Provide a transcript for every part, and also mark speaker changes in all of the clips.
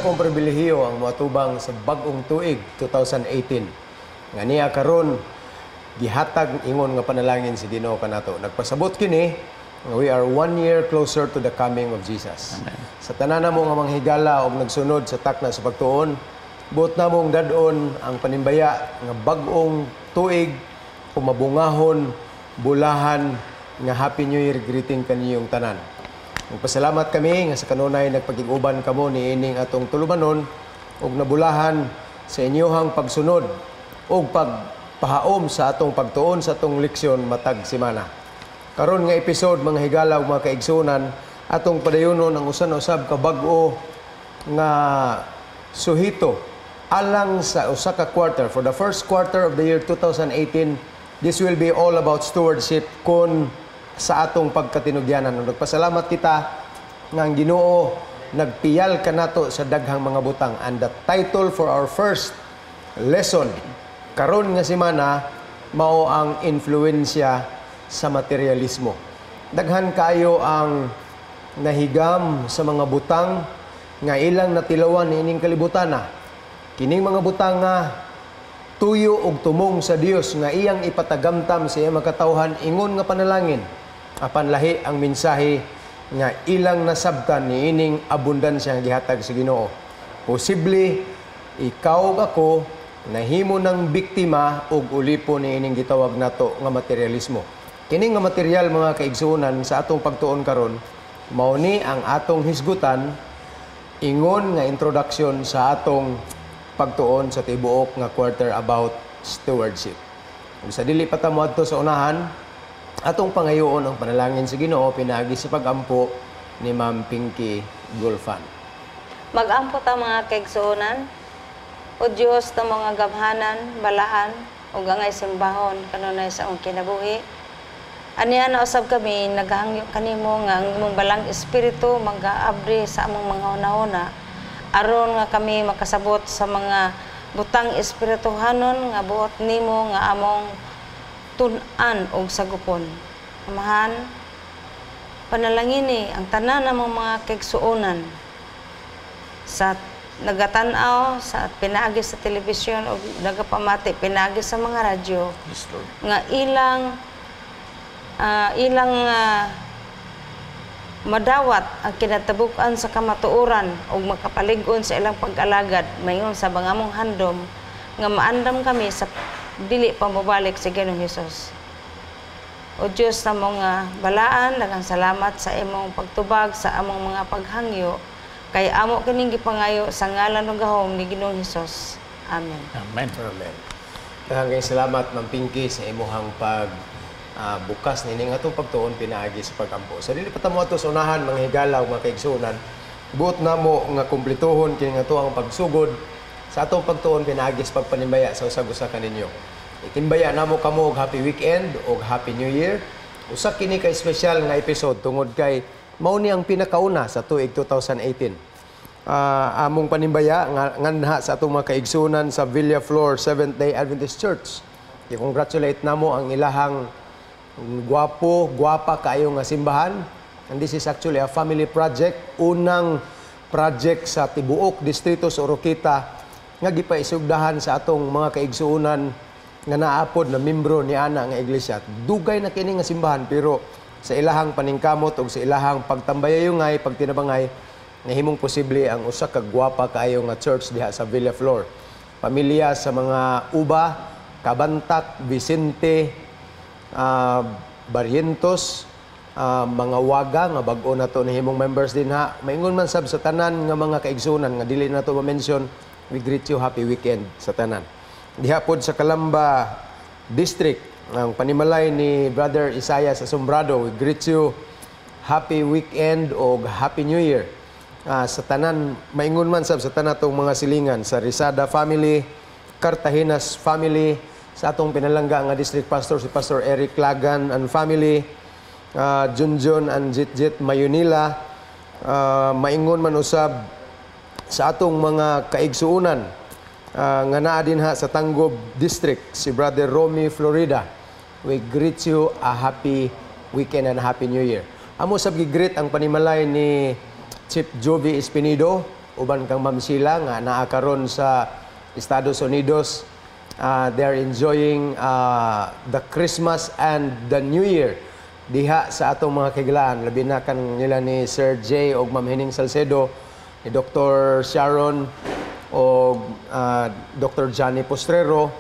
Speaker 1: Usa akong pribilehiyo ang moatubang sa bag-ong tuig 2018. Nga niya karon gihatag ingon nga panalangin si Ginoo kanato. Nagpasabot kini nga we are one year closer to the coming of Jesus.
Speaker 2: Amen.
Speaker 1: Sa tanan mo nga mga higala og nagsunod sa takna sa pagtuon, buot namong dad-on ang panimbaya nga bag-ong tuig, kumabungahon, bulahan nga Happy New Year greeting kaniyong tanan. Magpasalamat kami nga sa kanunay nagpakig-uban kamo niining atong tulumanon ug nabulahan sa inyohang pagsunod ug pagpahaom sa atong pagtuon sa atong leksyon matag semana. Karon nga episode, mga higala ug mga kaigsunan, atong padayonon ang usa na usab ka bag-o nga suhito alang sa usa ka quarter. For the first quarter of the year 2018, this will be all about stewardship kon sa atong pagkatinugyanan. Ug nagpasalamat kita nga ang Ginoo nagpiyal kanato sa daghang mga butang, and the title for our first lesson karon nga semana mao ang influensya sa materialismo. Daghan kayo ang nahigam sa mga butang nga ilang natilawan niining kalibutana. Kining mga butang nga tuyo og tumong sa Dios nga iyang ipatagamtam sa iyang makatawhan ingon nga panalangin. Apan lahi ang mensahe nga ilang nasabtan niining abundansya nga gihatag sa Ginoo. Posible ikaw ug ako nahimo ng biktima ug ulipon niining gitawag nato nga materialismo. Kini nga material, mga kaigsuonan, sa atong pagtuon karon, mao ni ang atong hisgutan ingon nga introduction sa atong pagtuon sa tibuok nga quarter about stewardship. Ug sa dili pa ta moadto sa unahan, atong pangayoon ang panalangin sa Ginoo pinaagi sa pagampo ni Ma'am Pinky Gulfan.
Speaker 3: Magampo ta, mga kaigsuonan. O Dios ng mga gamhanan, balaan, ug angay simbahon kanunay sa among kinabuhi. Aniya na usab kami naghangyo kanimo nga ang imong Balaang Espiritu magaabri sa among mga hunahuna aron nga kami makasabot sa mga butang espirituhanon nga buot nimo nga among tun-an og sagupon. Amahan, panalangini ang tanan namong mga kaigsuonan sa nagatan-aw sa pinaagi sa telebisyon o nagapamati pinaagi sa mga radyo
Speaker 2: Yes, Lord.
Speaker 3: Nga ilang madawat ang kinatabuk-an sa kamatuoran ug makapalig-on sa ilang pag-alagad, mayon sa among handom nga maandam kami sa dili pa mobalik si Ginoong Hesus. O Diyos na mga balaan, daghang salamat sa imong pagtubag sa among mga paghangyo kay amo kining gipangayo sa ngalan ug gahom ni Ginoong Hesus. Amen.
Speaker 2: Amen.
Speaker 1: Amen. Daghang salamat, Ma'am Pinky, sa imuhang pag bukas nining atong pagtuon pinaagi sa pagampo. Sa dili pa ta moadto sa unahan, mga higala ug mga kaigsuonan, buot namo nga kumpletohon kini nga ang pagsugod sa atong pagtuon pinaagi sa pagpanimbaya sa usag-usa kaninyo. Itimbaya namo kamo og happy weekend og happy new year. Usa kini ka espesyal nga episode tungod kay mao ni ang pinakauna sa tuig 2018. Among panimbaya nga nganha sa atong mga kaigsunan sa Villaflor Seventh Day Adventist Church. I-congratulate namo ang ilahang gwapo, gwapa kaayo nga simbahan. And this is actually a family project, unang project sa tibuok distrito sa Oroquieta nga gipaisugdahan sa atong mga kaigsuonan nga naapod na membro ni ana nga iglesia. Dugay na kini nga simbahan, pero sa ilahang paningkamot ug sa ilahang pagtambayayungay, pagtinabangay, nahimong posible ang usa ka gwapa kaayo nga church diha sa Villaflor. Pamilya sa mga Uba, Kabantak, Vicente, Barrientos, mga Waga nga bag-o na to nahimong members din ha. Maingon man sab sa tanan nga mga kaigsunan nga dili na to ma-mention, we greet you happy weekend sa tanan. Diha pod sa Calamba District, ang panimalay ni Brother Isaias Asombrado, we greet you happy weekend og happy new year. Sa tanan, maingon man sab sa tanan atong mga silingan sa Risada family, Cartagenas family, sa atong pinalangga nga district pastor si Pastor Eric Lagan and family, Junjun and Jitjit Mayunila, maingon man usab sa atong mga kaigsuunan nga naa dinha sa Tanggob District, si Brother Romy Florida. We greet you a happy weekend and happy new year. Amo sab gi-greet ang panimalay ni Chief Jovi Espinido. uban kang Ma'am Sheila nga naa karon sa Estados Unidos. They're enjoying the Christmas and the New Year diha sa atong mga kahigalaan, labi na kan nila ni Sir Jay og Ma'am Hining Salcedo, ni Dr. Sharon og Dr. Johnny Postrero.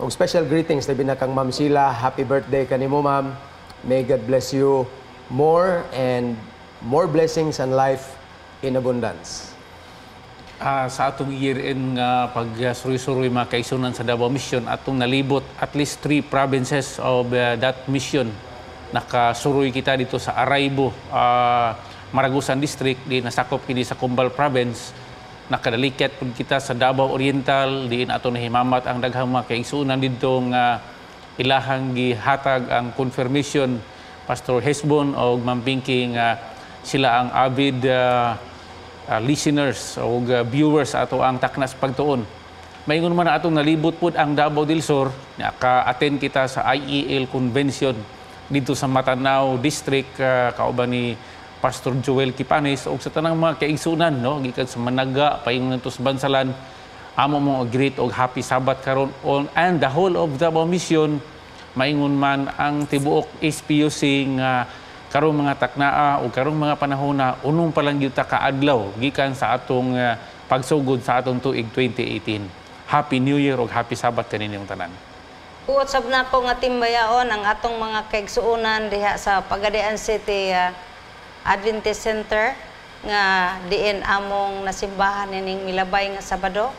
Speaker 1: Og special greetings labi na kang Ma'am Sheila. Happy birthday kanimo, ma'am. May God bless you more and more blessings and life in abundance.
Speaker 2: Sa atong year-end nga pag suroy-suroy, mga kaigsuonan sa Davao Mission, atong nalibot at least three provinces of that mission. Nakasuroy kita dito sa Araybo, Maragusan District, di nasakop kini sa Cumbal Province. Nakadaliket pud kita sa Davao Oriental, diin ato nahimamat ang daghang mga kaigsuonan didto nga ilahang gihatag ang confirmation, Pastor Hesbon og Ma'am Pinky, nga sila ang avid listeners o viewers ato ang Takna sa Pagtuon. Maingon man na atong nalibot pud ang Davao del Sur, naka-attend kita sa IEL Convention dito sa Matanao District kauban ni Pastor Joel Kipanes ug sa tanang mga kaigsunan, no, gikan sa Managa paingon ngadto sa Bansalan. Amo mo greet og happy Sabbath karon on and the whole of Davao Mission, maingon man ang tibuok SPUC nga karong mga taknaa o karong mga panahon na unong pa lang gyud ta kaadlaw gikan sa atong pagsugod sa atong tuig 2018. Happy New Year ug happy Sabbath kaninyong tanan.
Speaker 3: Buot sab nako nga timbayaon ang atong mga kaigsuonan diha sa Pagadian City Adventist Center nga diin among nasimbahan nining milabay nga Sabado.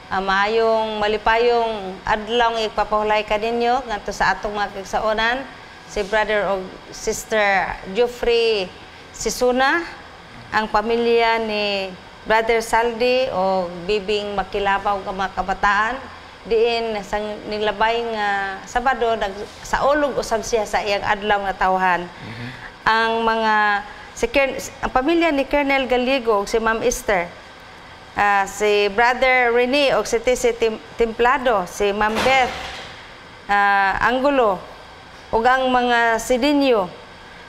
Speaker 3: Maayong malipayong adlaw nga ipapahulay kaninyo ngadto sa atong mga kaigsuonan, si Brother og Sister Geoffrey Sisuna, ang pamilya ni Brother Saldi o Bibing Makilabaw nga mga kabataan diin sa nilabay nga Sabado nag saulog usab siya sa iyang adlaw nga tawhan. Ang mga si ang pamilya ni Colonel Gallego ug si Ma'am Esther, si Brother Rene og si Tisi Templado, si Ma'am Beth Angulo ug ang mga Sidinyo,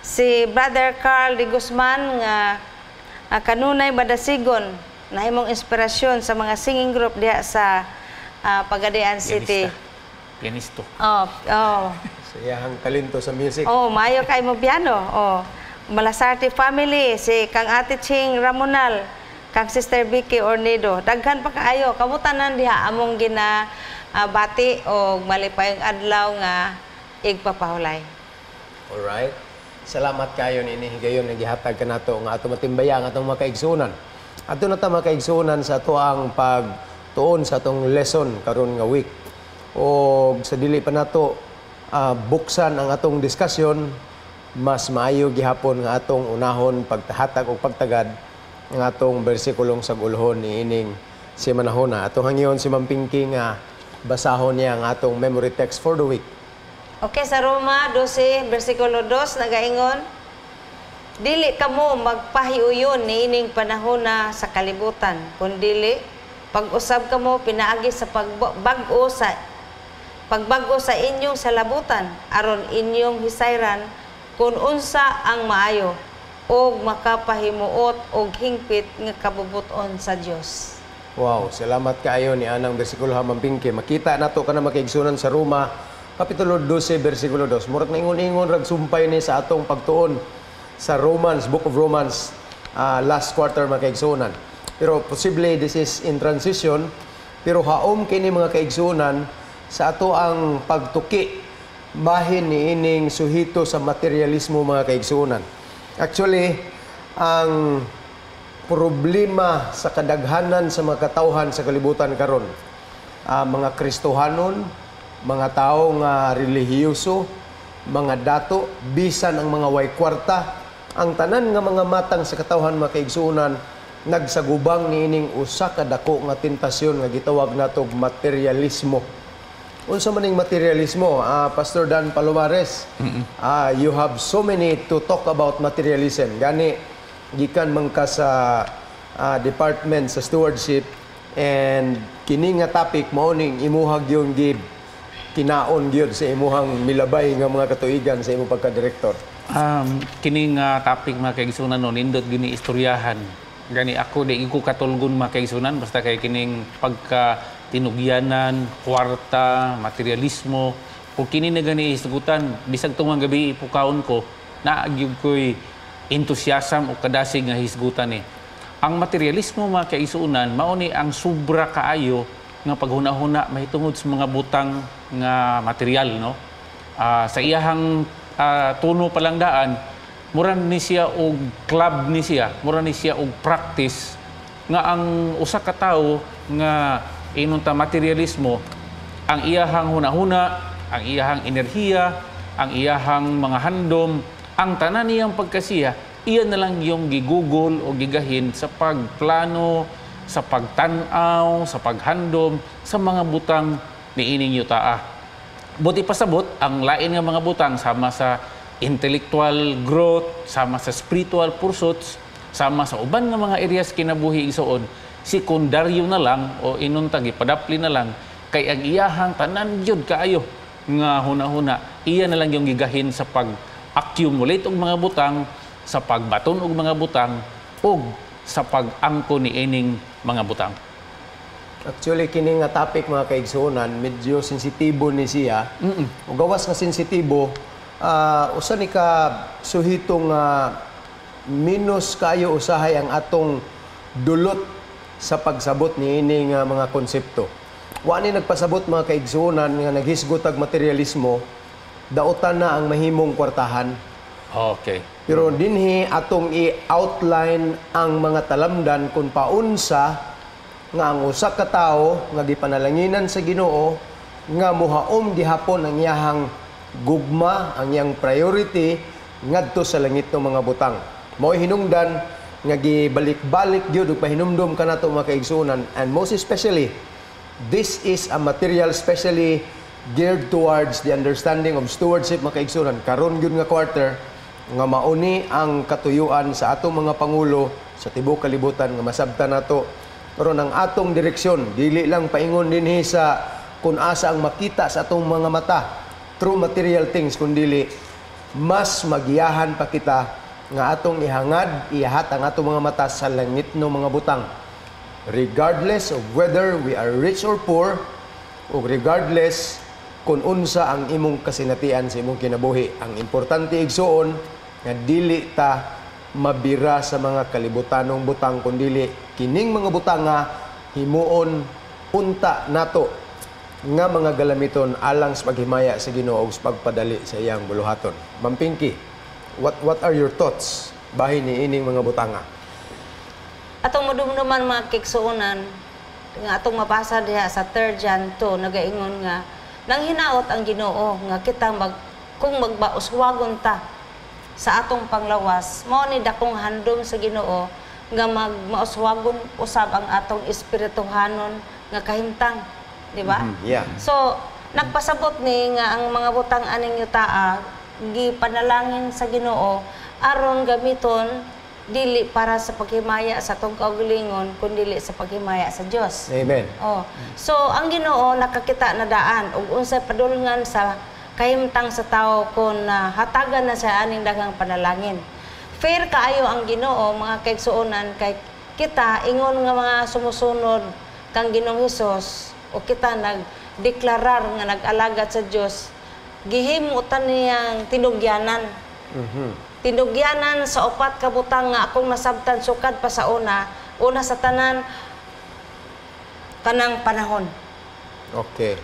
Speaker 3: si Brother Carl de Guzman nga kanunay madasigon, nahimong inspirasyon sa mga singing group diha sa Pagadian City.
Speaker 2: Pianista. Pianisto.
Speaker 3: Oh.
Speaker 1: Sa iyahang talento sa music.
Speaker 3: Oh, maayo kay mo piano. Oh. Malasarte family, si kang Ate Ching Ramonal, kang Sister Vicky Ornedo. Daghan pa kaayo. Kamo tanan diha among gina bati og malipayong adlaw nga igpapahulay.
Speaker 1: Alright. Salamat kayo ni higayon nga gihatag kanato nga ato matimbaya ang atong mga kaigsuonan. Ato na ta, mga kaigsuonan, sa ato ang pagtuon sa atong lesson karon nga week. O sa dili pa nato buksan ang atong diskusyon, mas maayo gihapon nga atong unahon pagtahatag og pagtagad ang atong bersikulong sag-ulhon niining semanahona. Atong hangyon si Ma'am Pinky nga basahon niya ang atong memory text for the week.
Speaker 3: Okay, sa Roma 12, versikulo 2, nagaingon, "Dili kamo magpahiuyon niining panahona sa kalibutan, kundili pag-usab kamo pinaagi sa pagbag-o sa pagbag-o sa inyong salabutan aron inyong hisayran kung unsa ang maayo og makapahimuot og hingpit nga kabubuton sa Dios."
Speaker 1: Wow, salamat kaayo ni anang bersikulo ha, Ma'am Pinky. Makita nato kana, mga kaigsuonan, sa Roma kapitulo 12 bersikulo 2. Murag naingon-ingon rag sumpay ni sa atong pagtuon sa Romans, Book of Romans, last quarter, mga kaigsuonan. Pero posible this is in transition, pero haom kini, mga kaigsuonan, sa ato ang pagtuki bahin niining suhito sa materialismo, mga kaigsuonan. Actually, ang problema sa kadaghanan sa mga katawhan sa kalibutan karon, mga Kristohanon, mga tao nga relihiyoso, mga dato, bisan ang mga way kwarta, ang tanan nga mga matang sa katawhan, mga kaigsuonan, nagsagubang niining usa ka dako nga tentasyon nga gitawag natog materialismo. Unsa man ning materialismo? Pastor Dan Palomares, you have so many to talk about materialism. Gani, gikan man ka sa department sa stewardship and kini nga topic mao ning imuha gyud gi kinaon gyud sa imuhang milabay nga mga katuigan sa imong pagka-director.
Speaker 2: Kining topic, mga kaigsuonan, no, nindot gini istoryahan. Gani ako, di ko katulgon, mga kaigsuonan, basta kay kining pagka tinugyanan, kwarta, materialismo. Kung kini na gani hisgutan, bisag tungang gabi ipukawon ko, naa gyud ko'y entusiasm o kadasig nga hisgutan ni. Ang materialismo, mga kaigsuonan, mao ni ang sobra kaayo nga paghuna-huna mahitungod sa mga butang nga material, no? Sa iyahang tuno pa lang daan, mura ni siya og club ni siya, mura ni siya og practice nga ang usa ka tawo nga ingon ta materialismo, ang iyahang hunahuna, ang iyahang enerhiya, ang iyahang mga handom, ang tanan niyang pagkasiya, iya na lang yung gigugol o gigahin sa pagplano, sa pagtan-aw, sa paghandom sa mga butang niining yutaa. Buot pasabot, ang lain nga mga butang sama sa intellectual growth, sama sa spiritual pursuits, sama sa uban nga mga areas kinabuhi, igsoon, sekundaryo na lang o ingon ta gipadapli na lang kay ang iyahang tanan gyud kaayo nga hunahuna, iya na lang yung gigahin sa pag-accumulate og mga butang, sa pagbaton og mga butang ug sa pag-angko ni ining mga butang.
Speaker 1: Actually, kini nga topic, mga kaigsuonan, medyo sensitibo ni siya. O gawas nga sensitibo, usa ni ka suhitong minus kayo usahay ang atong dulot sa pagsabot ni ining mga konsepto. Wa ni nagpasabot, mga kaigsuonan, nga naghisgot ag materialismo, dautan na ang mahimong kwartahan. Pero dinhi atong i-outline ang mga talamdan kung paunsa nga ang usa ka tawo nga gipanalanginan sa Ginoo nga muhaom gihapon ang iyahang gugma, ang iyang priority ngadto sa langit ng mga butang. Mao'y hinungdan nga gibalik-balik gyud ug pahinumdom kanato, mga kaigsuonan, and most especially this is a material specially geared towards the understanding of stewardship, mga kaigsuonan, karon gyud nga quarter nga mauni ang katuyuan sa atong mga pangulo sa tibuok kalibutan nga masabtan nato karon ang atong direksyon, dili lang paingon dinhi sa kung asa ang makita sa atong mga mata through material things, kundili mas magiyahan pa kita nga atong ihangad, iyahat ang atong mga mata sa langit no mga butang, regardless of whether we are rich or poor o regardless kung unsa ang imong kasinatian sa imong kinabuhi. Ang importante, igsuon, nga dili ta mabira sa mga kalibutanong butang, kundili kining mga butang nga himuon unta nato nga mga galamiton alang sa paghimaya sa Ginoo ug sa pagpadali sa iyang buluhaton. Ma'am Pinky, what are your thoughts bahin ni ining mga butanga?
Speaker 3: Atong madumduman, mga kaigsuonan, nga atong mabasa diha sa 3 John 2, nagaingon nga nang hinaot ang Ginoo nga kita mag kung magbauswagon ta sa atong panglawas, mao ni dakong handom sa Ginoo nga magmauswagon usab ang atong espirituhanon nga kahimtang, di ba?
Speaker 1: Yeah.
Speaker 3: So, nagpasabot ni nga ang mga butang aning yutaa gipanalangin sa Ginoo aron gamiton dili para sa paghimaya sa atong kaugalingon kundi sa paghimaya sa Dios.
Speaker 1: Amen.
Speaker 3: Oh. So ang Ginoo nakakita na daan ug unsay padulngan sa kahimtang sa tao kung hatagan na siya aning daghang panalangin. Fair kaayo ang Ginoo, mga kaigsuonan, kay kita ingon nga mga sumusunod kang Ginoong Hesus o kita nagdeklarar nga nag-alagad sa Dios, gihimo ta niyang tinugyanan. Tinugyanan sa upat ka butang nga akong nasabtan sukad pa sa una, una sa tanan, kanang panahon.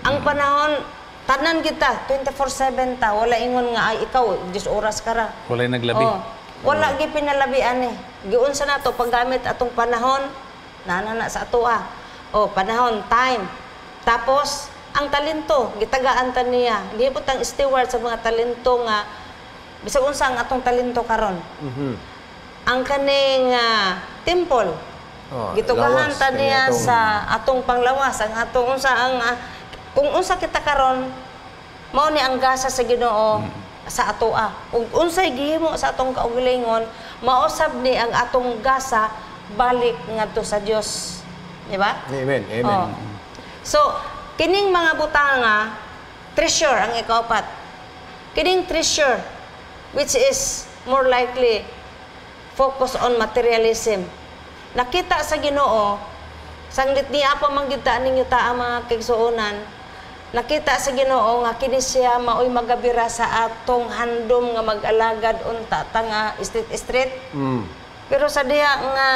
Speaker 3: Ang panahon, tanan kita 24/7 ta, wala ingon nga ay ikaw 10 oras ka ra.
Speaker 2: Walay naglabi.
Speaker 3: Oh, wala gi pinalabian eh. Giunsa nato paggamit atong panahon, nana na sa atoa. Oh, panahon, time. Tapos ang talento, gitagaan ta niya. Gihimo tang steward sa mga talento nga bisag unsa ang atong talento karon. Ang kaning temple.
Speaker 1: Oh,
Speaker 3: gitugahan
Speaker 1: lawas,
Speaker 3: ta
Speaker 1: kani
Speaker 3: niya
Speaker 1: atong
Speaker 3: sa atong panglawas, ang atong unsa ang kung unsa kita karon, mao ni ang gasa sa Ginoo sa atoa. Ug unsay gihimo sa atong kaugalingon, mausab ni ang atong gasa balik ngadto sa Dios. Di ba?
Speaker 1: Amen. Amen.
Speaker 3: Oh. So, kining mga butanga, treasure ang ikaupat. Kining treasure, which is more likely focus on materialism. Nakita sa Ginoo, sanglit niya pa man gyud ta ninyo ta ang mga kaigsuonan, nakita sa Ginoo nga kini siya maoy magabira sa atong handom nga mag-alagad unta ta nga street street. Pero sa diha nga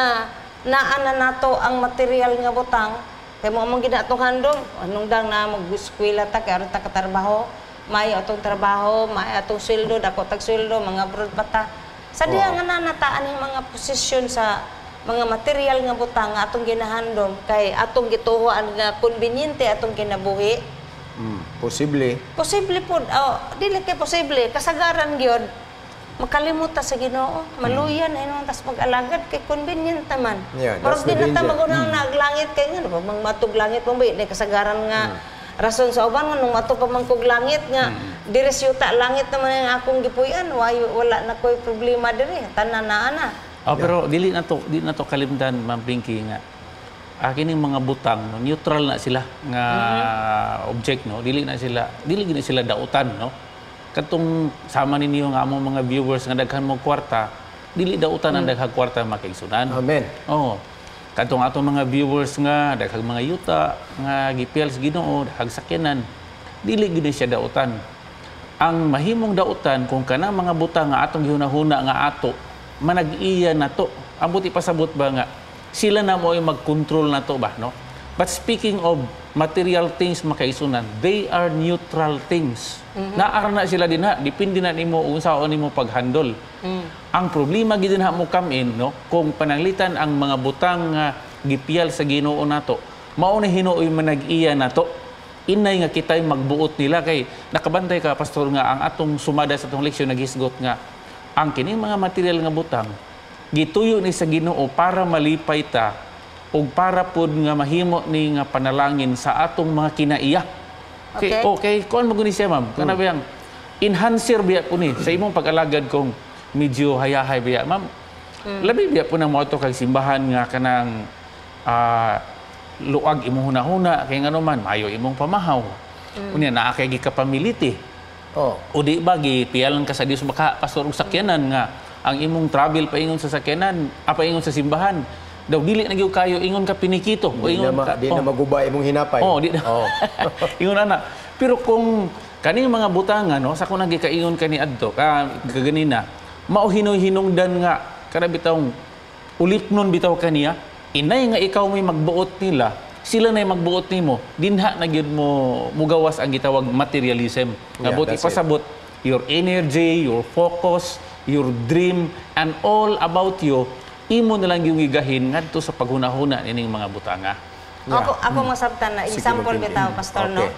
Speaker 3: naa na nato ang material nga butang, kay mao man gid atong handom, anong dang na mag-eskwela ta kay aron ta katrabaho, maayo atong trabaho, maayo atong sweldo, dako tag sweldo, mga abroad pa ta. Sa diha nga nanataan ang mga posisyon sa mga material nga butang nga atong ginahandom kay atong gituhoan nga konbinyente atong kinabuhi.
Speaker 1: Posible.
Speaker 3: Posible po, oh, dili kay posible, kasagaran gyud makalimot ta sa Ginoo, maluyan ay naman tas mag-alagad kay convenient naman.
Speaker 1: Yeah, that's
Speaker 3: Murag di
Speaker 1: the
Speaker 3: na ta
Speaker 1: danger.
Speaker 3: magunang naglangit kay nga ba mang matug langit mo ba di kasagaran nga rason sa uban nga nung mato pa man kog langit nga diri yuta langit naman ang akong gipuy-an, wala na koy problema diri, tanan na ana.
Speaker 2: Oh, pero dili na to kalimtan, Ma'am Pinky, nga kining mga butang, no, neutral na sila nga object, no, dili gid na sila dautan, no. Katong sama ninyo nga among mga viewers nga daghan mo kwarta, dili dautan ang daghang kwarta, mga kaigsunan.
Speaker 1: Amen.
Speaker 2: Oo. Katong atong mga viewers nga daghang mga yuta nga gipiyal sa Ginoo, daghang sakyanan, dili gid na siya dautan. Ang mahimong dautan kung kanang mga butang nga atong gihunahuna nga ato manag-iya na to. Ang buti pasabot ba nga sila na mo ay mag-control na to ba, no? But speaking of material things, makaisunan, they are neutral things. Naa na sila din ha, depende na nimo unsaon nimo paghandle. Ang problema gid ha mo come in, no, kung pananglitan ang mga butang nga gipiyal sa Ginoo nato, mao na hinuoy manag-iya nato. Inay nga kita'y magbuot nila kay nakabantay ka, pastor, nga ang atong sumada sa atong leksyon naghisgot nga ang kining mga material nga butang gituyo ni sa Ginoo para malipay ta ug para pod nga mahimo ni nga panalangin sa atong mga kinaiya. Okay, okay, kuan mo guni siya, ma'am. Kana biyang enhancer biya po ni sa imong pag-alagad kung medyo hayahay biya, ma'am. Labi biya po nang moadto kag simbahan nga kanang luag imong hunahuna kay ngano man maayo imong pamahaw. Unya naa kay gikapamiliti. O di ba gipiyalan ka sa Dios baka, pastor, og sakyanan nga ang imong travel paingon sa sakyanan, paingon sa simbahan daw dili na gyud kayo ingon ka pinikito o
Speaker 1: Di
Speaker 2: ingon
Speaker 1: na,
Speaker 2: ka
Speaker 1: di na maguba imong hinapay.
Speaker 2: Oh, di na. Ingon ana. Pero kung kaning mga butangan, no, sa kung nagikaingon kani adto ka kaganina, mao hinoy hinungdan nga kada bitawng ulipnon bitaw kaniya, inay nga ikaw may magbuot nila, sila na magbuot nimo, dinha na gyud mo mugawas ang gitawag materialism. Nga buti
Speaker 1: that's it.
Speaker 2: pasabot your energy, your focus, your dream and all about you imo na lang yung gigahin ngadto sa paghunahuna nining mga butanga.
Speaker 3: Ako masabtan na
Speaker 1: Sige,
Speaker 3: example
Speaker 1: Ma'am Pinky.
Speaker 3: bitaw, pastor, no.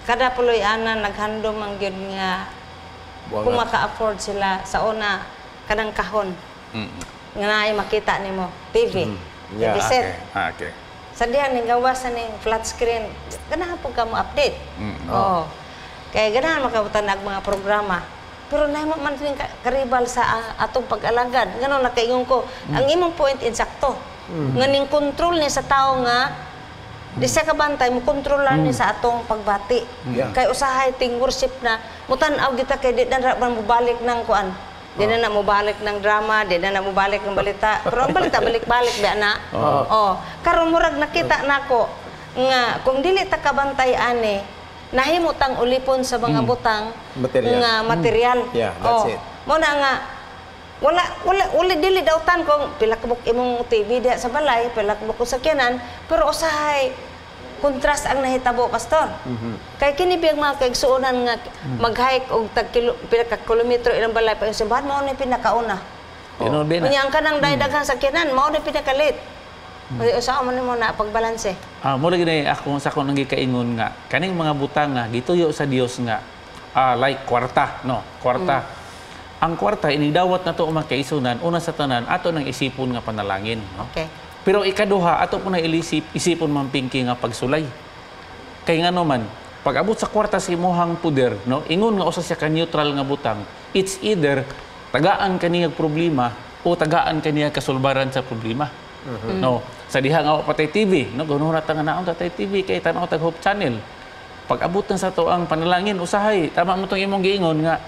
Speaker 3: Kada puloy-anan naghandom ang gyud nga
Speaker 1: Buwangan.
Speaker 3: kung maka-afford sila sa una kanang kahon nga naay makita nimo TV. TV set. Sa diha ning gawas na ning flat screen, ganahan pud ka mo update. Oo. Kay ganahan makabutan ang mga programa. Pero nahimo man ning karibal sa atong pag-alagad. Ngano nakaingon ko, ang imong point insakto. Nga ning control ni sa tao nga di sa kabantay mo kontrolar ni sa atong pagbati. Kay usahay ting worship na mutan-aw kita kay di na ra man mobalik ng kuan. Di na na mobalik ng drama, di na na mobalik ng balita. Pero ang balita balik-balik ba na. Oh, karon murag nakita nako nga kung dili ta kabantay ani, nahimo tang ulipon sa mga butang
Speaker 1: Material.
Speaker 3: nga material.
Speaker 1: Yeah, that's
Speaker 3: Oh.
Speaker 1: it.
Speaker 3: Mo na nga wala wala wala dili dautan kung pila ka buok imong TV diha sa balay, pila ka buok sakyanan, pero usahay contrast ang nahitabo, pastor. Kay kini biyang mga kaigsuonan nga mag-hike og tag kilo, pila ka kilometro ilang balay pa yung simbahan, mao na pinakauna.
Speaker 2: Tinuod ba na?
Speaker 3: Unya ang kanang dahil daghang sakyanan, mao na pinakalit. Mm. Usaha man nimo na pagbalanse.
Speaker 2: Ah, mo lagi na ako sa akong nanggikaingon nga kaning mga butang nga gituyo sa Dios nga like kwarta, no, kwarta. Ang kwarta inidawat na to mga kaisunan, una sa tanan ato nang isipon nga panalangin, no. Pero ikaduha ato po na isipon, Ma'am Pinky, nga pagsulay. Kay ngano man pag abot sa kwarta sa imuhang puder, no, ingon nga usa siya ka neutral nga butang, it's either tagaan kaniya problema o tagaan kaniya kasulbaran sa problema. No, sa diha nga wa pa tay TV, no, ganoon na ta nga naon ta tay TV kay tan-aw tag Hope Channel. Pag abot na sa to ang panalangin, usahay tama mo tong imong giingon nga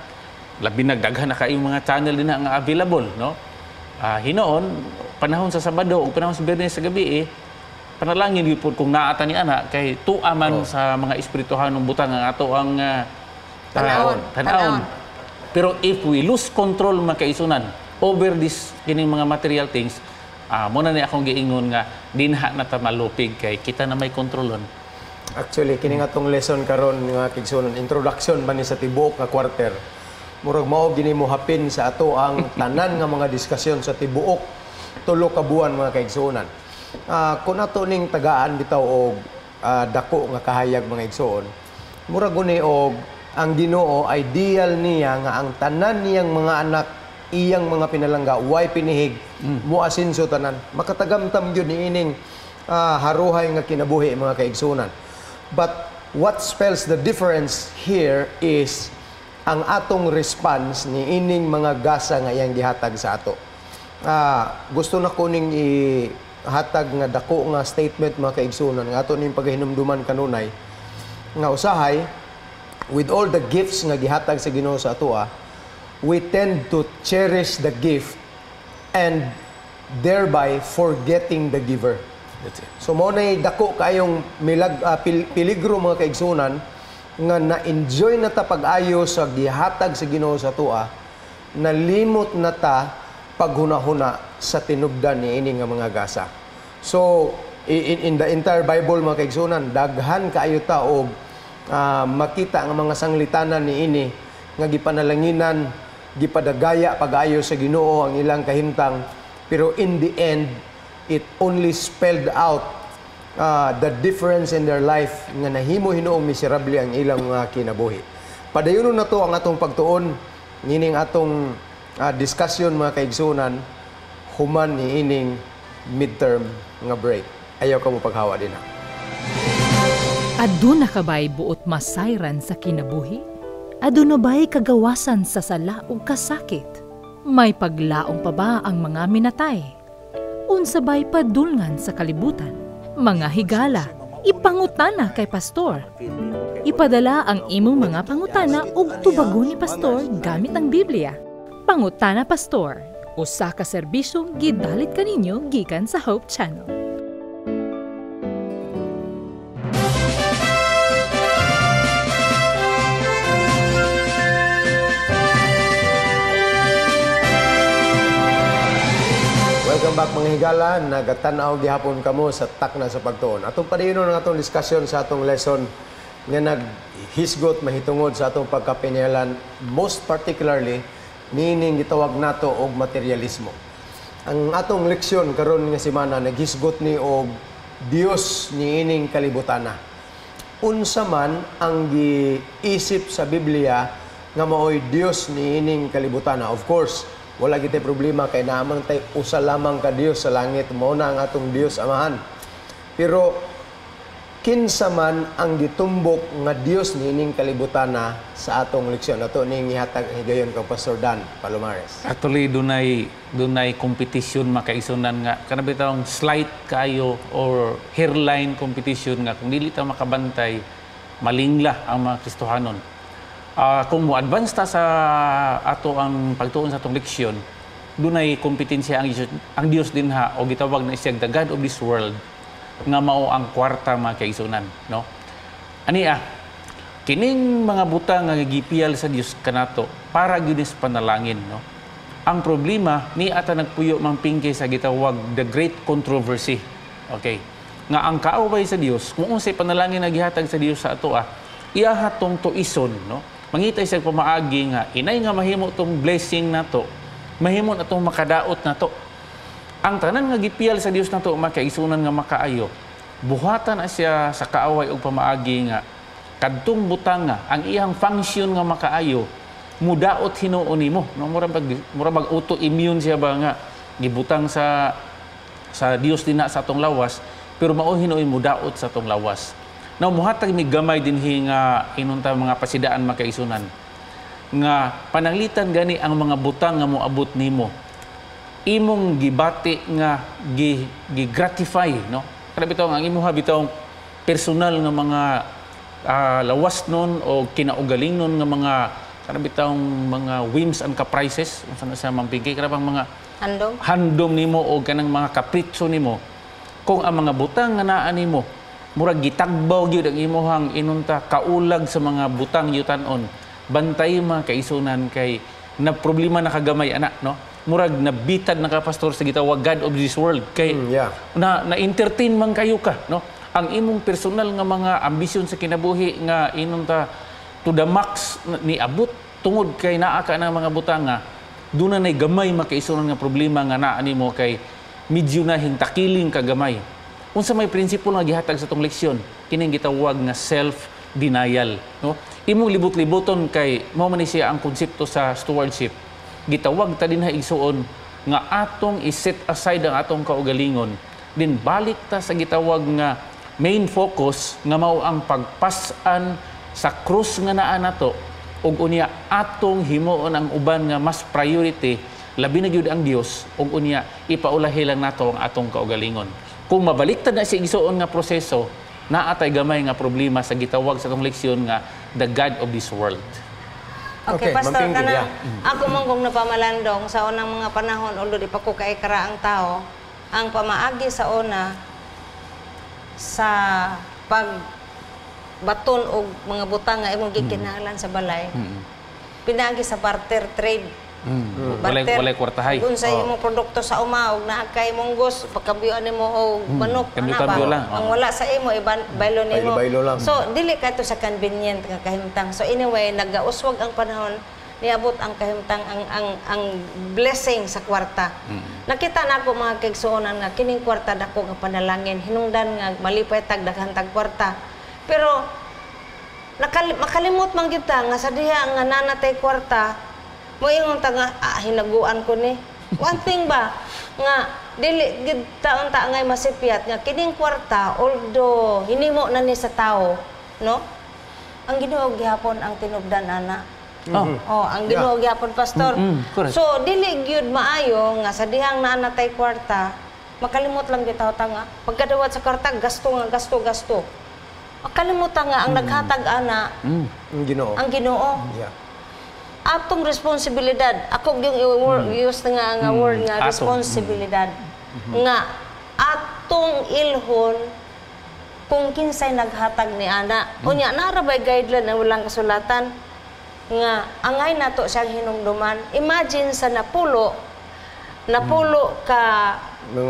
Speaker 2: labi nagdaghan na kayo mga channel din na nga available, no. Hinoon panahon sa Sabado ug panahon sa Biyernes sa gabi eh, panalangin gyud pud kung naa ta ni ana kay tuwa man sa mga espirituhanong butang ang ato ang
Speaker 4: Tan-awon.
Speaker 2: tan-awon. Pero if we lose control, mga kaigsuonan, over this kining mga material things, mo na ni akong giingon nga dinha na ta malupig kay kita na may kontrolon.
Speaker 1: Actually, kini nga tong lesson karon nga kaigsuonan, introduction man ni sa tibuok nga quarter. Murag mao gini mo hapin sa ato ang tanan nga mga diskusyon sa tibuok 3 ka buwan, mga kaigsuonan. Kung ato ning tagaan bitaw og dako nga kahayag, mga igsoon, murag guni og ang Ginoo, ideal niya nga ang tanan niyang mga anak, iyang mga pinalangga, way pinihig mo asinso tanan, makatagamtam gyud niining haruhay nga kinabuhi, mga kaigsuonan. But what spells the difference here is ang atong response ni ining mga gasa nga iyang gihatag sa ato. Gusto na ko ning ihatag nga dako nga statement, mga kaigsuonan, nga ato ning pagahinumduman kanunay nga usahay, with all the gifts nga gihatag sa Ginoo sa atoa, we tend to cherish the gift and thereby forgetting the giver.
Speaker 2: That's it.
Speaker 1: So mo nay dako kayong milag peligro, mga kaigsunan, nga na-enjoy na ta pag-ayo sa gihatag sa Ginoo sa atoa, nalimot na ta paghunahuna sa tinubdan ni ini nga mga gasa. So in the entire Bible, mga kaigsunan, daghan kaayo ta og makita nga mga sanglitanan ni ini nga gipanalanginan, gipadagaya pag-ayo sa Ginoo ang ilang kahimtang, pero in the end it only spelled out the difference in their life nga nahimo hinuong miserable ang ilang mga kinabuhi. Padayonon na to ang atong pagtuon nining atong discussion, mga kaigsunan, human ni ining midterm nga break. Ayaw ka mo paghawa din ha.
Speaker 5: Aduna ka ba'y buot masayran sa kinabuhi? Aduna ba'y kagawasan sa sala ug kasakit? May paglaom pa ba ang mga minatay? Unsa ba'y padulngan sa kalibutan? Mga higala, ipangutana kay pastor. Ipadala ang imong mga pangutana ug tubagon ni pastor gamit ang Biblia. Pangutana Pastor, usa ka serbisyong gidalit kaninyo gikan sa Hope Channel.
Speaker 1: Welcome back, mga higala, nagatanaw gihapon kamo sa Takna sa Pagtuon. Atong padayonon ang atong diskusyon sa atong lesson nga naghisgot mahitungod sa atong pagkapinyalan, most particularly niining gitawag nato og materialismo. Ang atong leksyon karon nga semana naghisgot ni og Dios niining kalibutana. Unsa man ang giisip sa Biblia nga maoy Dios niining kalibutana? Of course, wala kitay problema kay naamang tay usa lamang ka Dios sa langit, mao na ang atong Dios Amahan. Pero kinsa man ang gitumbok nga Dios niining kalibutana sa atong leksyon? Ato ning ihatag ang higayon kang Pastor Dan Palomares.
Speaker 2: Actually, dunay competition, makaigsunan, nga kana bitawng slight kayo or hairline competition nga kung dili ta makabantay, malingla ang mga Kristohanon. Kung mo advance ta sa ato ang pagtuon sa atong leksyon, dunay kompetensya ang Dios dinha o gitawag na siya the God of this world nga mao ang kwarta, mga kaigsunan, no? Ani kining mga butang nga gipiyal sa Dios kanato para gyud ni sa panalangin, no? Ang problema ni ata nagpuyo mangpingke sa gitawag the great controversy. Okay. Nga ang kaaway sa Dios, kung unsay panalangin nga gihatag sa Dios sa ato iyaha tong tuison, no? Mangita siya pamaagi nga inay nga mahimo tong blessing nato, mahimo na tong makadaot nato. Ang tanan nga gipiyal sa Dios nato, makaigsunan nga makaayo, buhatan na siya sa kaaway og pamaagi nga kadtong butang nga ang iyang function nga makaayo mudaot hinuon nimo, no? Mura bag autoimmune siya ba nga gibutang sa Dios dinha sa atong lawas, pero mao hinuon mudaot sa atong lawas. Now muhatag mi gamay dinhi nga inunta mga pasidaan, makaigsunan, nga pananglitan gani ang mga butang nga moabot nimo, imong gibati nga gi, gi gratify, no? Kada bitaw ang imuha bitaw personal nga mga lawas nun o kinaugaling nun nga mga Kana bitawng mga whims and caprices, unsa na siya, Ma'am Pinky, kana bang mga
Speaker 3: Handom.
Speaker 2: Handom nimo o kanang mga kapritso nimo, kung ang mga butang nga naa nimo murag gitagbaw gyud ang imuhang inunta kaulag sa mga butang yutan-on, bantay, mga kaigsuonan, kay na problema na kagamay ana, no? Murag nabitad na ka, Pastor, sa gitawag God of this world kay na na-entertain man kayo ka, no? Ang imong personal nga mga ambisyon sa kinabuhi nga inunta to the max niabot tungod kay naa ka na mga butang nga doon na gamay makaisunan nga problema nga naa nimo kay medyo na hintakiling kagamay. Unsa may prinsipyo nga gihatag sa tong leksyon? Kining gitawag nga self denial, no? Imong libot-liboton kay mao man ni siya ang konsepto sa stewardship. Gitawag ta dinha, igsuon, nga atong i-set aside ang atong kaugalingon, din balik ta sa gitawag nga main focus nga mao ang pagpas-an sa krus nga naa nato ug unya atong himuon ang uban nga mas priority, labi na gyud ang Dios, ug unya ipaulahi lang nato ang atong kaugalingon. Kung mabaliktad na si, igsuon, nga proseso, naa tay gamay nga problema sa gitawag sa atong leksyon nga the God of this world.
Speaker 3: Okay,
Speaker 1: Okay,
Speaker 3: Pastor,
Speaker 1: Ma'am Pinky,
Speaker 3: kanang ako man kong napamalandong sa unang mga panahon, although di pa ko kay ang tao, ang pamaagi sa una sa pag baton og mga butang nga imong gikinahanglan sa balay, pinaagi sa barter trade.
Speaker 2: Walay kwartahay.
Speaker 3: Kung sa imong produkto sa uma og naa kay munggos, pagkambyuan nimo og manok, ana ba?
Speaker 2: Kambyo-kambyo lang,
Speaker 3: Ang
Speaker 2: oo.
Speaker 3: wala sa imo, iban baylo nimo.
Speaker 1: Baylo-baylo lang.
Speaker 3: So dili ka to sa convenient nga kahimtang. So anyway, nagauswag ang panahon, niabot ang kahimtang ang blessing sa kwarta. Nakita na ako, mga kaigsuonan, nga kining kwarta dako nga panalangin, hinungdan nga malipay tag daghan tag kwarta. Pero makalimot man kita nga sa diha nga nanatay kwarta, moingon ta nga, "Ah, hinaguan ko ni." One thing ba nga dili gid taon ta ngay masipyat nga kining kwarta, although hinimo na ni sa tao, no? Ang Ginoo gihapon ang tinubdan ana. Oh, ang Ginoo gihapon, Pastor.
Speaker 2: Correct.
Speaker 3: So dili gyud maayo nga sa dihang naa natay kwarta, makalimot lang bitaw ta nga pagkadawat sa kwarta, gasto nga gasto gasto. Makalimutan nga ang naghatag ana
Speaker 1: Ang Ginoo.
Speaker 3: ang Ginoo. Atong responsibilidad. Ako yung use nga word nga
Speaker 2: Ato.
Speaker 3: responsibilidad. Nga atong ilhon kung kinsay naghatag ni ana. Unya nara bay guideline na walang kasulatan nga angay nato siyang hinumduman. Imagine sa napulo, napulo ka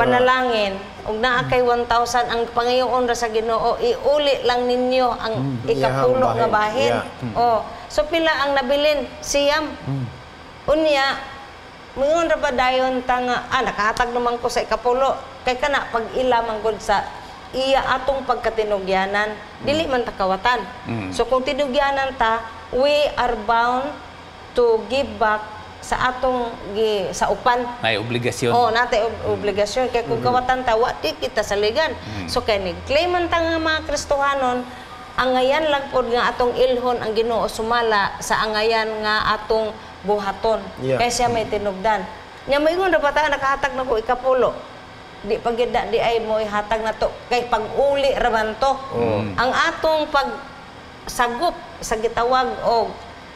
Speaker 3: panalangin ug naa kay 1,000, ang pangayoon ra sa Ginoo, iuli lang ninyo ang ikapulo
Speaker 1: Iyahang
Speaker 3: nga bahin.
Speaker 1: bahin.
Speaker 3: Oh, so pila ang nabilin? 9. Unya moingon ra ba dayon ta nga, "Ah, nakahatag naman ko sa ikapulo"? Kay kana pag ila man gud sa iya atong pagkatinugyanan, dili man ta kawatan. So kung tinugyanan ta, we are bound to give back sa atong gi sa upan.
Speaker 2: Nay obligasyon.
Speaker 3: Oh, natay obligasyon kay kung kawatan ta, wa di kita saligan. So kay nag-claim man ta nga mga Kristohanon, angayan lang pod nga atong ilhon ang Ginoo sumala sa angayan nga atong buhaton. Kay siya may tinubdan. Nya moingon ra ba ta, "Nakahatag na ko ikapulo"? Di pa gyud na di ay mo ihatag na to kay pag-uli ra man to. Ang atong pag sagup sa gitawag og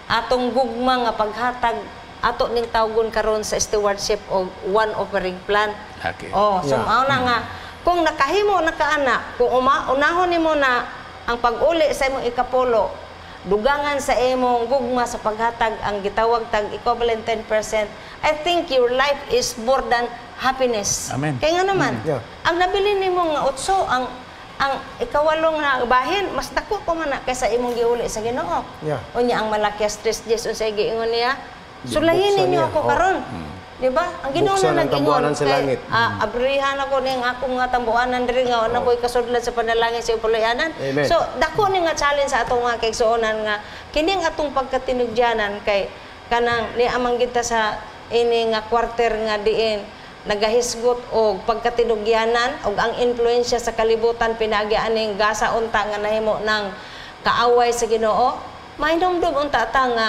Speaker 3: atong gugma nga paghatag, ato ning tawgon karon sa stewardship og one offering plan. Oh, so mao na nga kung nakahimo na ka ana, kung unahon nimo na ang pag-uli sa imong ikapulo, dugangan sa imong gugma sa paghatag ang gitawag tag equivalent 10%, I think your life is more than happiness.
Speaker 2: Amen.
Speaker 3: Kaya nga naman, ang nabilin nimo nga 8, ang ikawalong na bahin, mas dako pa man na kaysa imong giuli sa Ginoo. Unya ang Malakias 3:10, unsay giingon niya? "Sulayin
Speaker 1: Buksan
Speaker 3: ninyo
Speaker 1: niya.
Speaker 3: ako karon." Di ba? Ang Ginoo
Speaker 1: Buksan
Speaker 3: na
Speaker 1: ang
Speaker 3: nag-ingon.
Speaker 1: tambuanan sa
Speaker 3: Kay,
Speaker 1: langit.
Speaker 3: ah, abrihan ako ning akong nga tambuanan diri nga wala ko'y kasudlan sa panalangin sa ipuluyanan.
Speaker 1: Amen.
Speaker 3: So dako ni nga challenge sa atong mga kaigsuonan nga kining atong pagkatinugyanan kay kanang ni amang kita sa ini nga quarter nga diin nagahisgot og pagkatinugyanan og ang influensya sa kalibutan pinagi aning gasa unta nga nahimo ng kaaway sa Ginoo. Mahinumdum unta ta nga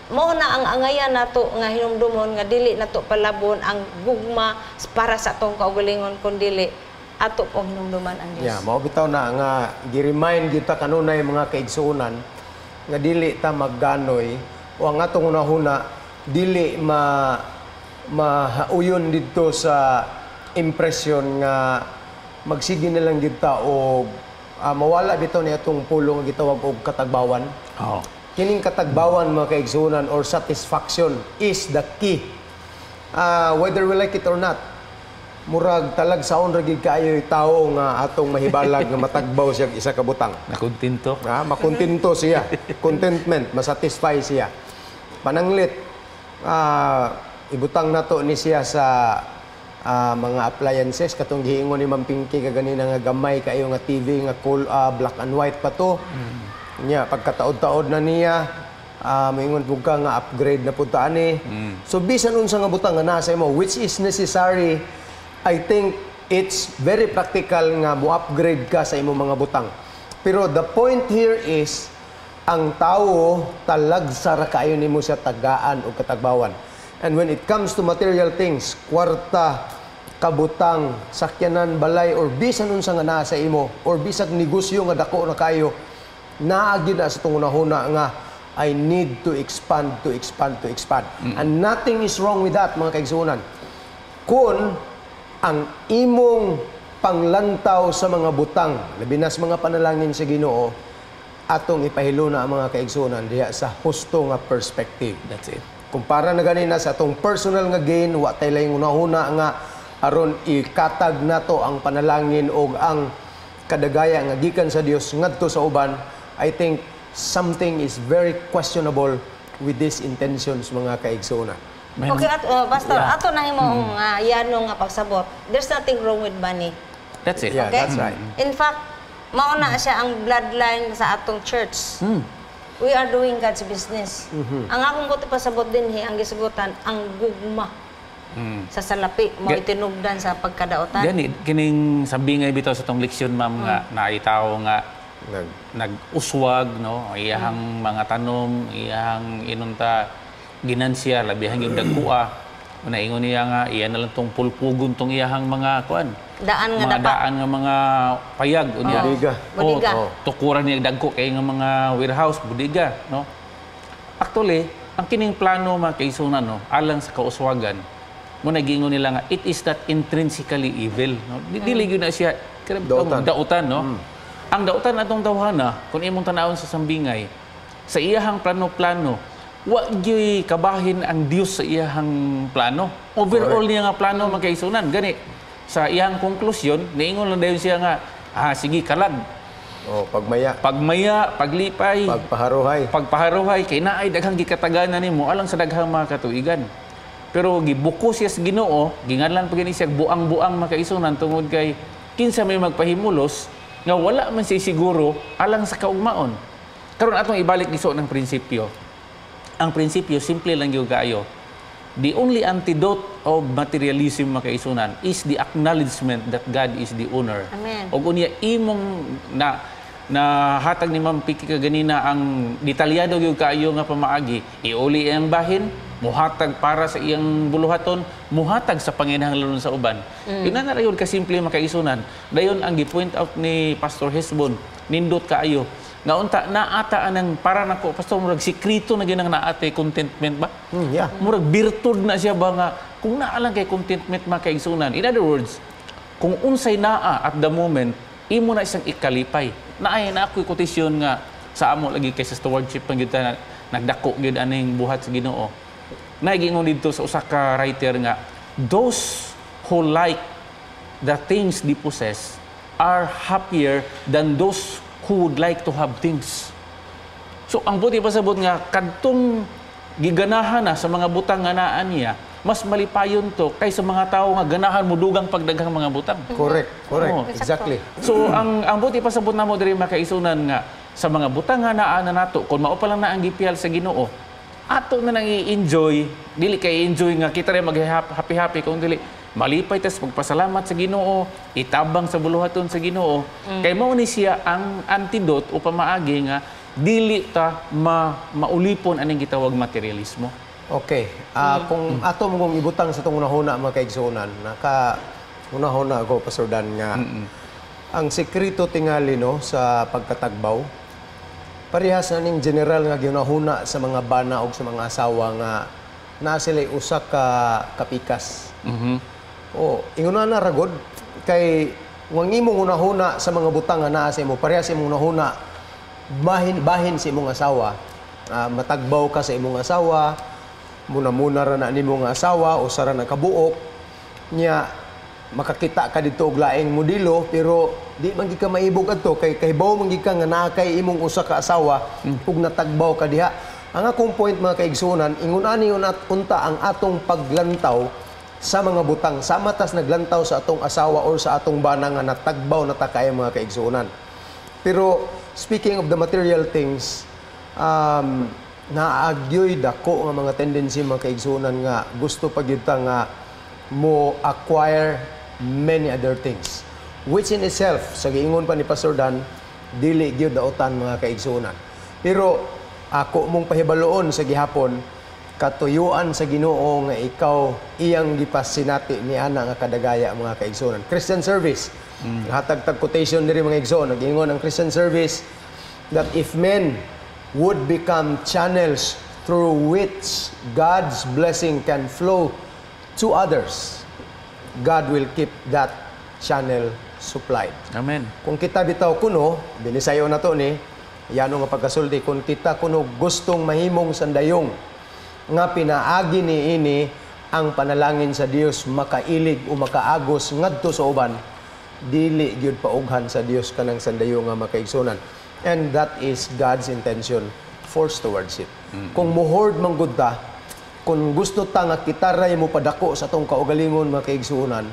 Speaker 3: mao na ang angayan nato nga hinumdumon nga dili nato palabon ang gugma para sa atong kaugalingon, kun dili ato pong hinumduman ang Dios.
Speaker 1: Yeah, mao bitaw na nga gi-remind kita kanunay, mga kaigsuonan, nga dili ta magganoy o ang atong hunahuna dili mahauyon didto sa impression nga magsige na lang gyud ta og mawala bitaw ni atong pulong nga gitawag og katagbawan. Kining katagbawan, mga kaigsunan, or satisfaction is the key. Whether we like it or not, murag talagsaon ra gyud kaayo yung tao nga atong mahibalag nga matagbaw siya isa ka butang.
Speaker 2: Nakontento.
Speaker 1: Ah, makontento siya. Contentment, masatisfy siya. Pananglit, ibutang nato ni siya sa mga appliances katong giingon ni Ma'am Pinky kaganina nga gamay kayo nga TV nga cool, black and white pa to. Nya pagkataod-taod na niya, moingon pud ka nga upgrade na pud ta ani. So bisan unsa nga butang nga nasa imo, which is necessary, I think it's very practical nga mo-upgrade ka sa imong mga butang. Pero the point here is ang tao, talagsa ra kaayo nimo siya tagaan og katagbawan. And when it comes to material things, kwarta, kabutang, sakyanan, balay, or bisan unsa nga naa sa imo, or bisag negosyo nga dako na kayo, naa gyud na sa atong hunahuna nga I need to expand, to expand, to expand. And nothing is wrong with that, mga kaigsuonan. Kung ang imong panglantaw sa mga butang, labi na sa mga panalangin sa Ginoo, atong ipahiluna ang mga kaigsuonan diha sa husto nga perspective.
Speaker 2: That's it.
Speaker 1: Kumpara na ganina sa atong personal nga gain, wa tay laing hunahuna nga aron ikatag nato ang panalangin og ang kadagaya nga gikan sa Dios ngadto sa uban, I think something is very questionable with these intentions, mga kaigsuonan.
Speaker 3: Okay, at, Pastor, ato na himo nga yano nga pagsabot. There's nothing wrong with money.
Speaker 2: That's it.
Speaker 1: Yeah,
Speaker 3: Okay?
Speaker 1: that's right.
Speaker 3: In fact, mao na siya ang bloodline sa atong church. We are doing God's business. Ang akong buot pasabot dinhi, ang gisugutan, ang gugma sa salapi mo itinugdan sa pagkadautan.
Speaker 2: Gani kining sabi nga bitaw sa tong leksyon, ma'am, nga naay tawo nga nag-uswag, no, iyahang mga tanom, iyahang inunta ginansya, labihang yung dagkua. Una ingon niya nga iya na lang tong pulpugon tong iyahang mga kuan.
Speaker 3: Daan nga
Speaker 2: mga
Speaker 3: dapa.
Speaker 2: Daan nga mga payag unya.
Speaker 1: Bodega.
Speaker 3: Bodega.
Speaker 2: Oh, tukuran niya dagko kay nga mga warehouse, bodega, no. Actually, ang kining plano, mga kaigsuonan, no, alang sa kauswagan mo, nagingon nila nga it is not intrinsically evil, no. Dili gyud na siya
Speaker 1: Dautan.
Speaker 2: Dautan, no. Ang dautan atong tawhana, kung imong tanawon sa sambingay, sa iyahang plano-plano, wa gyuy kabahin ang Dios sa iyahang plano. Overall niya nga plano, mga kaigsuonan. Gani sa iyang konklusyon, niingon lang dayon siya nga, "Ah, sige, kalag."
Speaker 1: Oh, pagmaya,
Speaker 2: Pagmaya, paglipay,
Speaker 1: pagpaharuhay.
Speaker 2: Pagpaharuhay kay naay daghang gikataganan nimo alang sa daghang mga katuigan. Pero gibuko siya sa Ginoo, ginganlan pa gani siya buang-buang, mga kaigsuonan, tungod kay kinsa may magpahimulos nga wala man siya siguro alang sa kaugmaon. Karon atong ibalik giso ng prinsipyo. Ang prinsipyo simple lang gyud kaayo. The only antidote of materialism, mga kaigsuonan, is the acknowledgement that God is the owner.
Speaker 3: Amen.
Speaker 2: Og unya imong na na hatag ni Ma'am Piki kaganina ang detalyado gyud kaayo nga pamaagi. Iuli ang bahin, muhatag para sa iyang buluhaton, muhatag sa panginahanglanon sa uban. Yun na na yun kasimple, mga kaigsuonan. Dayon ang gi-point out ni Pastor Hesbon, nindot kaayo. Nga unta naata anang para nako, Pastor, murag sikreto na ginang naate contentment ba?
Speaker 1: Yeah.
Speaker 2: Murag birtud na siya ba nga kung naa lang kay contentment, mga kaigsuonan. In other words, kung unsay naa at the moment, imo na isang ikalipay. Naay na ako'y kotisyon nga sa amo lagi kay sa stewardship pang gyud ta nagdako gyud aning buhat sa Ginoo. Nagingon didto sa usa ka writer nga those who like the things they possess are happier than those who would like to have things. So ang buot pasabot nga kadtong giganahan na sa mga butang nga naa niya, mas malipayon to kaysa mga tao nga ganahan mo dugang pagdaghang mga butang.
Speaker 1: Correct.
Speaker 2: Oo.
Speaker 1: Exactly.
Speaker 2: So ang buot pasabot namo diri, mga kaigsuonan, nga sa mga butang nga naa na nato, kung mao pa lang na ang gipiyal sa Ginoo, ato na nang i-enjoy, dili kay i-enjoy nga kita rin mag happy happy, kung dili malipay tas pagpasalamat sa Ginoo, itabang sa buluhaton sa Ginoo. Kay mao ni siya ang antidote o pamaagi nga dili ta maulipon aning gitawag materialismo.
Speaker 1: Okay. Kung ato mo kung ibutang sa itong hunahuna, mga kaigsuonan, naka hunahuna ako, Pastor Dan, nga ang sekreto tingali, no, sa pagkatagbaw, Parehas na ning general nga ginahuna sa mga bana og sa mga asawa nga naa sila usa ka kapikas. Oh, ingon na ragod kay wang imong hunahuna sa mga butang nga naa sa imo, parehas imong hunahuna bahin bahin sa imong asawa. Matagbaw ka sa imong asawa, muna-muna ra na nimo nga asawa, usa ra na kabuok nya, makakita ka dito og laing modelo, pero di man gid ka maibog adto kay kahibaw man gid ka nga naa kay imong usa ka asawa ug natagbaw ka diha. Ang akong point, mga kaigsuonan, ingon ani unat unta ang atong paglantaw sa mga butang sama tas naglantaw sa atong asawa or sa atong bana nga natagbaw na ta kay, mga kaigsuonan. Pero speaking of the material things, naagyoy dako nga mga tendency, mga kaigsuonan, nga gusto pa gyud ta nga mo acquire many other things, which in itself, sa giingon pa ni Pastor Dan, dili gyud daotan, mga kaigsuonan. Pero ako mong pahibaluon sa gihapon, katuyuan sa Ginoo nga ikaw iyang gipasinati ni ana nga kadagaya, mga kaigsuonan. Christian Service. Hatag tag quotation diri, mga igsoon. Nag-ingon ang Christian Service that if men would become channels through which God's blessing can flow to others, God will keep that channel supplied.
Speaker 2: Amen.
Speaker 1: Kung kita bitaw kuno, binisayo na to ni, yano nga pagkasulti, kung kita kuno gustong mahimong sandayong nga pinaagi ni ini ang panalangin sa Dios makailig o makaagos ngadto sa uban, dili gyud paughan sa Dios kanang sandayong nga makaigsunan. And that is God's intention for stewardship. Kung muhoard man gud ta, kung gusto ta nga kita ray mo padako sa atong kaugalingon, mga kaigsuonan,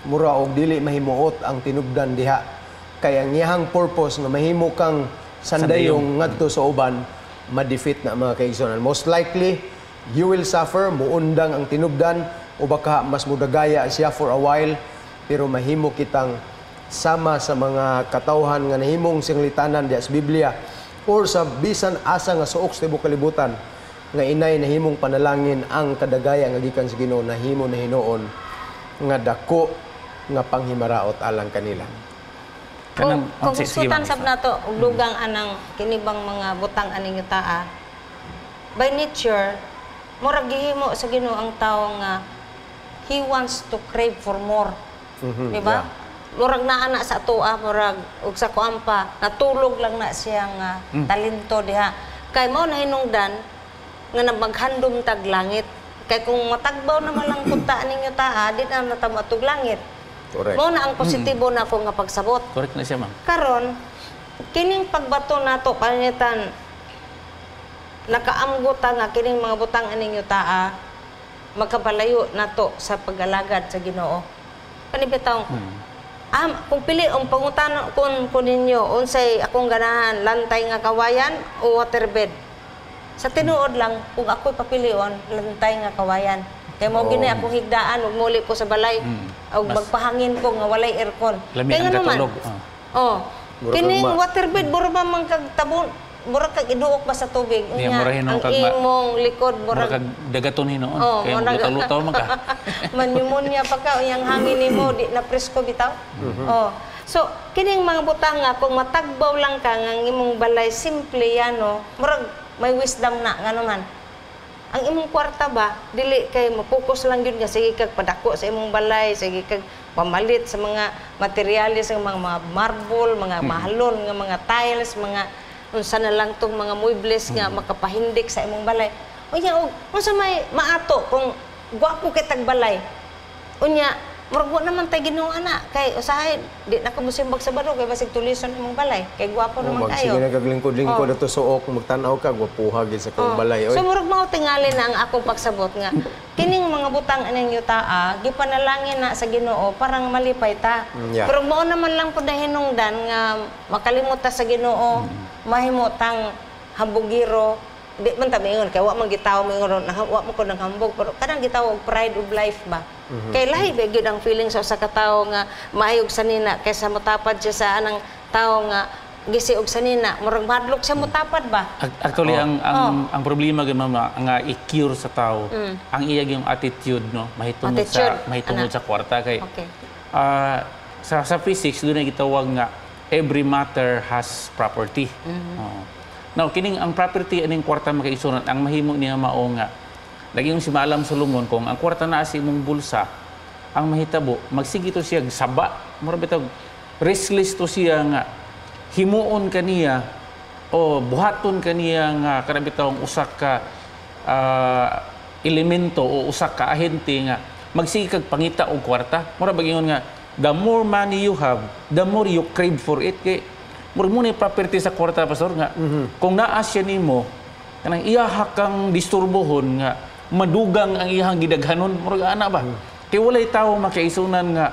Speaker 1: mura og dili mahimuot ang tinubdan diha. Kay ang iyahang purpose nga mahimo kang sandayong ngadto sa uban, ma-defeat na, mga kaigsuonan. Most likely, you will suffer, muundang ang tinubdan, o baka mas mudagaya siya for a while, pero mahimo kitang sama sa mga katawhan nga nahimong singlitanan diha sa Biblia or sa bisan asa nga suok sa tibuok kalibutan nga inay nahimong panalangin ang kadagaya nga gikan sa Ginoo nahimo na hinuon nga dako nga panghimaraot alang kanila.
Speaker 2: Kanang,
Speaker 3: Kung
Speaker 2: oh, sige,
Speaker 3: gustutan
Speaker 2: ma'am.
Speaker 3: Sab nato og dugang anang kini bang mga butang aning yutaa, by nature murag gihimo sa Ginoo ang tawo nga he wants to crave for more, di ba?
Speaker 1: Yeah.
Speaker 3: Murag naa na sa atoa, murag og sa kuan pa, natulog lang na siya nga talento diha kay mao na hinungdan nga na maghandom tag langit, kay kung matagbaw naman lang kunta aning yutaa, di na natamo atog langit. Mao na ang positibo na ako nga pagsabot.
Speaker 2: Correct na siya, ma'am.
Speaker 3: Karon, kining pagbato nato pangitan nakaamgo ta nga kining mga butang aning yutaa magkabalayo nato sa pag-alagad sa Ginoo. Kani bitaw, kung pili ang pangutana kun ninyo unsay akong ganahan, lantay nga kawayan o waterbed? Sa tinuod lang, kung ako'y papilion, lantay nga kawayan. Kay mo gini akong higdaan ug muli ko sa balay og magpahangin ko nga walay aircon.
Speaker 2: Lami
Speaker 3: Kay
Speaker 2: ang
Speaker 3: ngano man,
Speaker 2: katulog.
Speaker 3: oh.
Speaker 1: Mura kag
Speaker 3: Kining waterbed, mura ba man kag tabon, mura kag iduok ba sa tubig.
Speaker 2: Niya,
Speaker 3: Unya,
Speaker 2: mura hinuon
Speaker 3: ang
Speaker 2: kag
Speaker 3: imong likod
Speaker 2: mura
Speaker 3: murag
Speaker 2: kag dagaton hinuon.
Speaker 3: Oh,
Speaker 2: Kaya lutaw-lutaw man ka.
Speaker 3: Man-pneumonia pa ka, unyang hangin nimo di na presko bitaw. Oh. So, kining mga butang nga kung matagbaw lang ka nga ang imong balay simple yano, murag may wisdom na ngano man. Ang imong kwarta ba, dili kay mo-focus lang gyud nga sige kag padako sa imong balay, sige kag pamalit sa mga materyales, ang mga marble, mga mahalon nga mga tiles, mga unsa na lang tong mga muebles nga makapahindik sa imong balay. Unya og unsa may maato kung gwapo kay tag balay? Unya, murag wa naman tay Ginoo ana kay usahay di na ka mosimbag Sabado kay basig tulison imong balay kay gwapo
Speaker 1: Oh,
Speaker 3: naman
Speaker 1: mag, sige
Speaker 3: kayo.
Speaker 1: na kag lingkod-lingkod ato suok, magtan-aw ka gwapuha gid sa kong balay oy.
Speaker 3: So murag mao tingali na ang akong pagsabot nga kining mga butang aning yutaa gipanalangin na sa Ginoo parang malipay ta. Pero mao naman lang pud na hinungdan nga makalimot ta sa Ginoo, mahimo tang hambugiro. Di man ta moingon kay wa man gitaw moingon na wa man ko nang hambog, pero kanang gitawag pride of life ba. Kay lahi ba gyud ang feeling sa usa ka tawo nga maayog sanina kaysa motapad siya sa anang tawo nga gisi og sanina, murag mahadlok siya motapad ba.
Speaker 2: Actually, ang problema gyud, ma'am, nga i-cure sa tao, ang iya yung attitude, no, mahitungod sa
Speaker 3: Attitude,
Speaker 2: mahitungod
Speaker 3: ana.
Speaker 2: sa kwarta kay sa physics doon na gitawag nga every matter has property. Oo. Now, kining ang property aning kwarta, mga kaigsuonan, ang mahimo niya mao nga naging si Maalam Solomon, kung ang kwarta naa sa imong bulsa, ang mahitabo magsige to siya saba, mura bitaw restless to siya nga himuon kaniya o buhaton kaniya nga kanang bitawng usa ka elemento o usa ka ahente nga magsige kag pangita og kwarta. Mura ba ingon nga the more money you have, the more you crave for it, kay mura mo ni property sa kwarta, Pastor, nga kung naa siya nimo, kanang iyaha kang disturbohon nga madugang ang iyahang gidaghanon, murag ana ba. Kay walay tawo, makaigsuonan, nga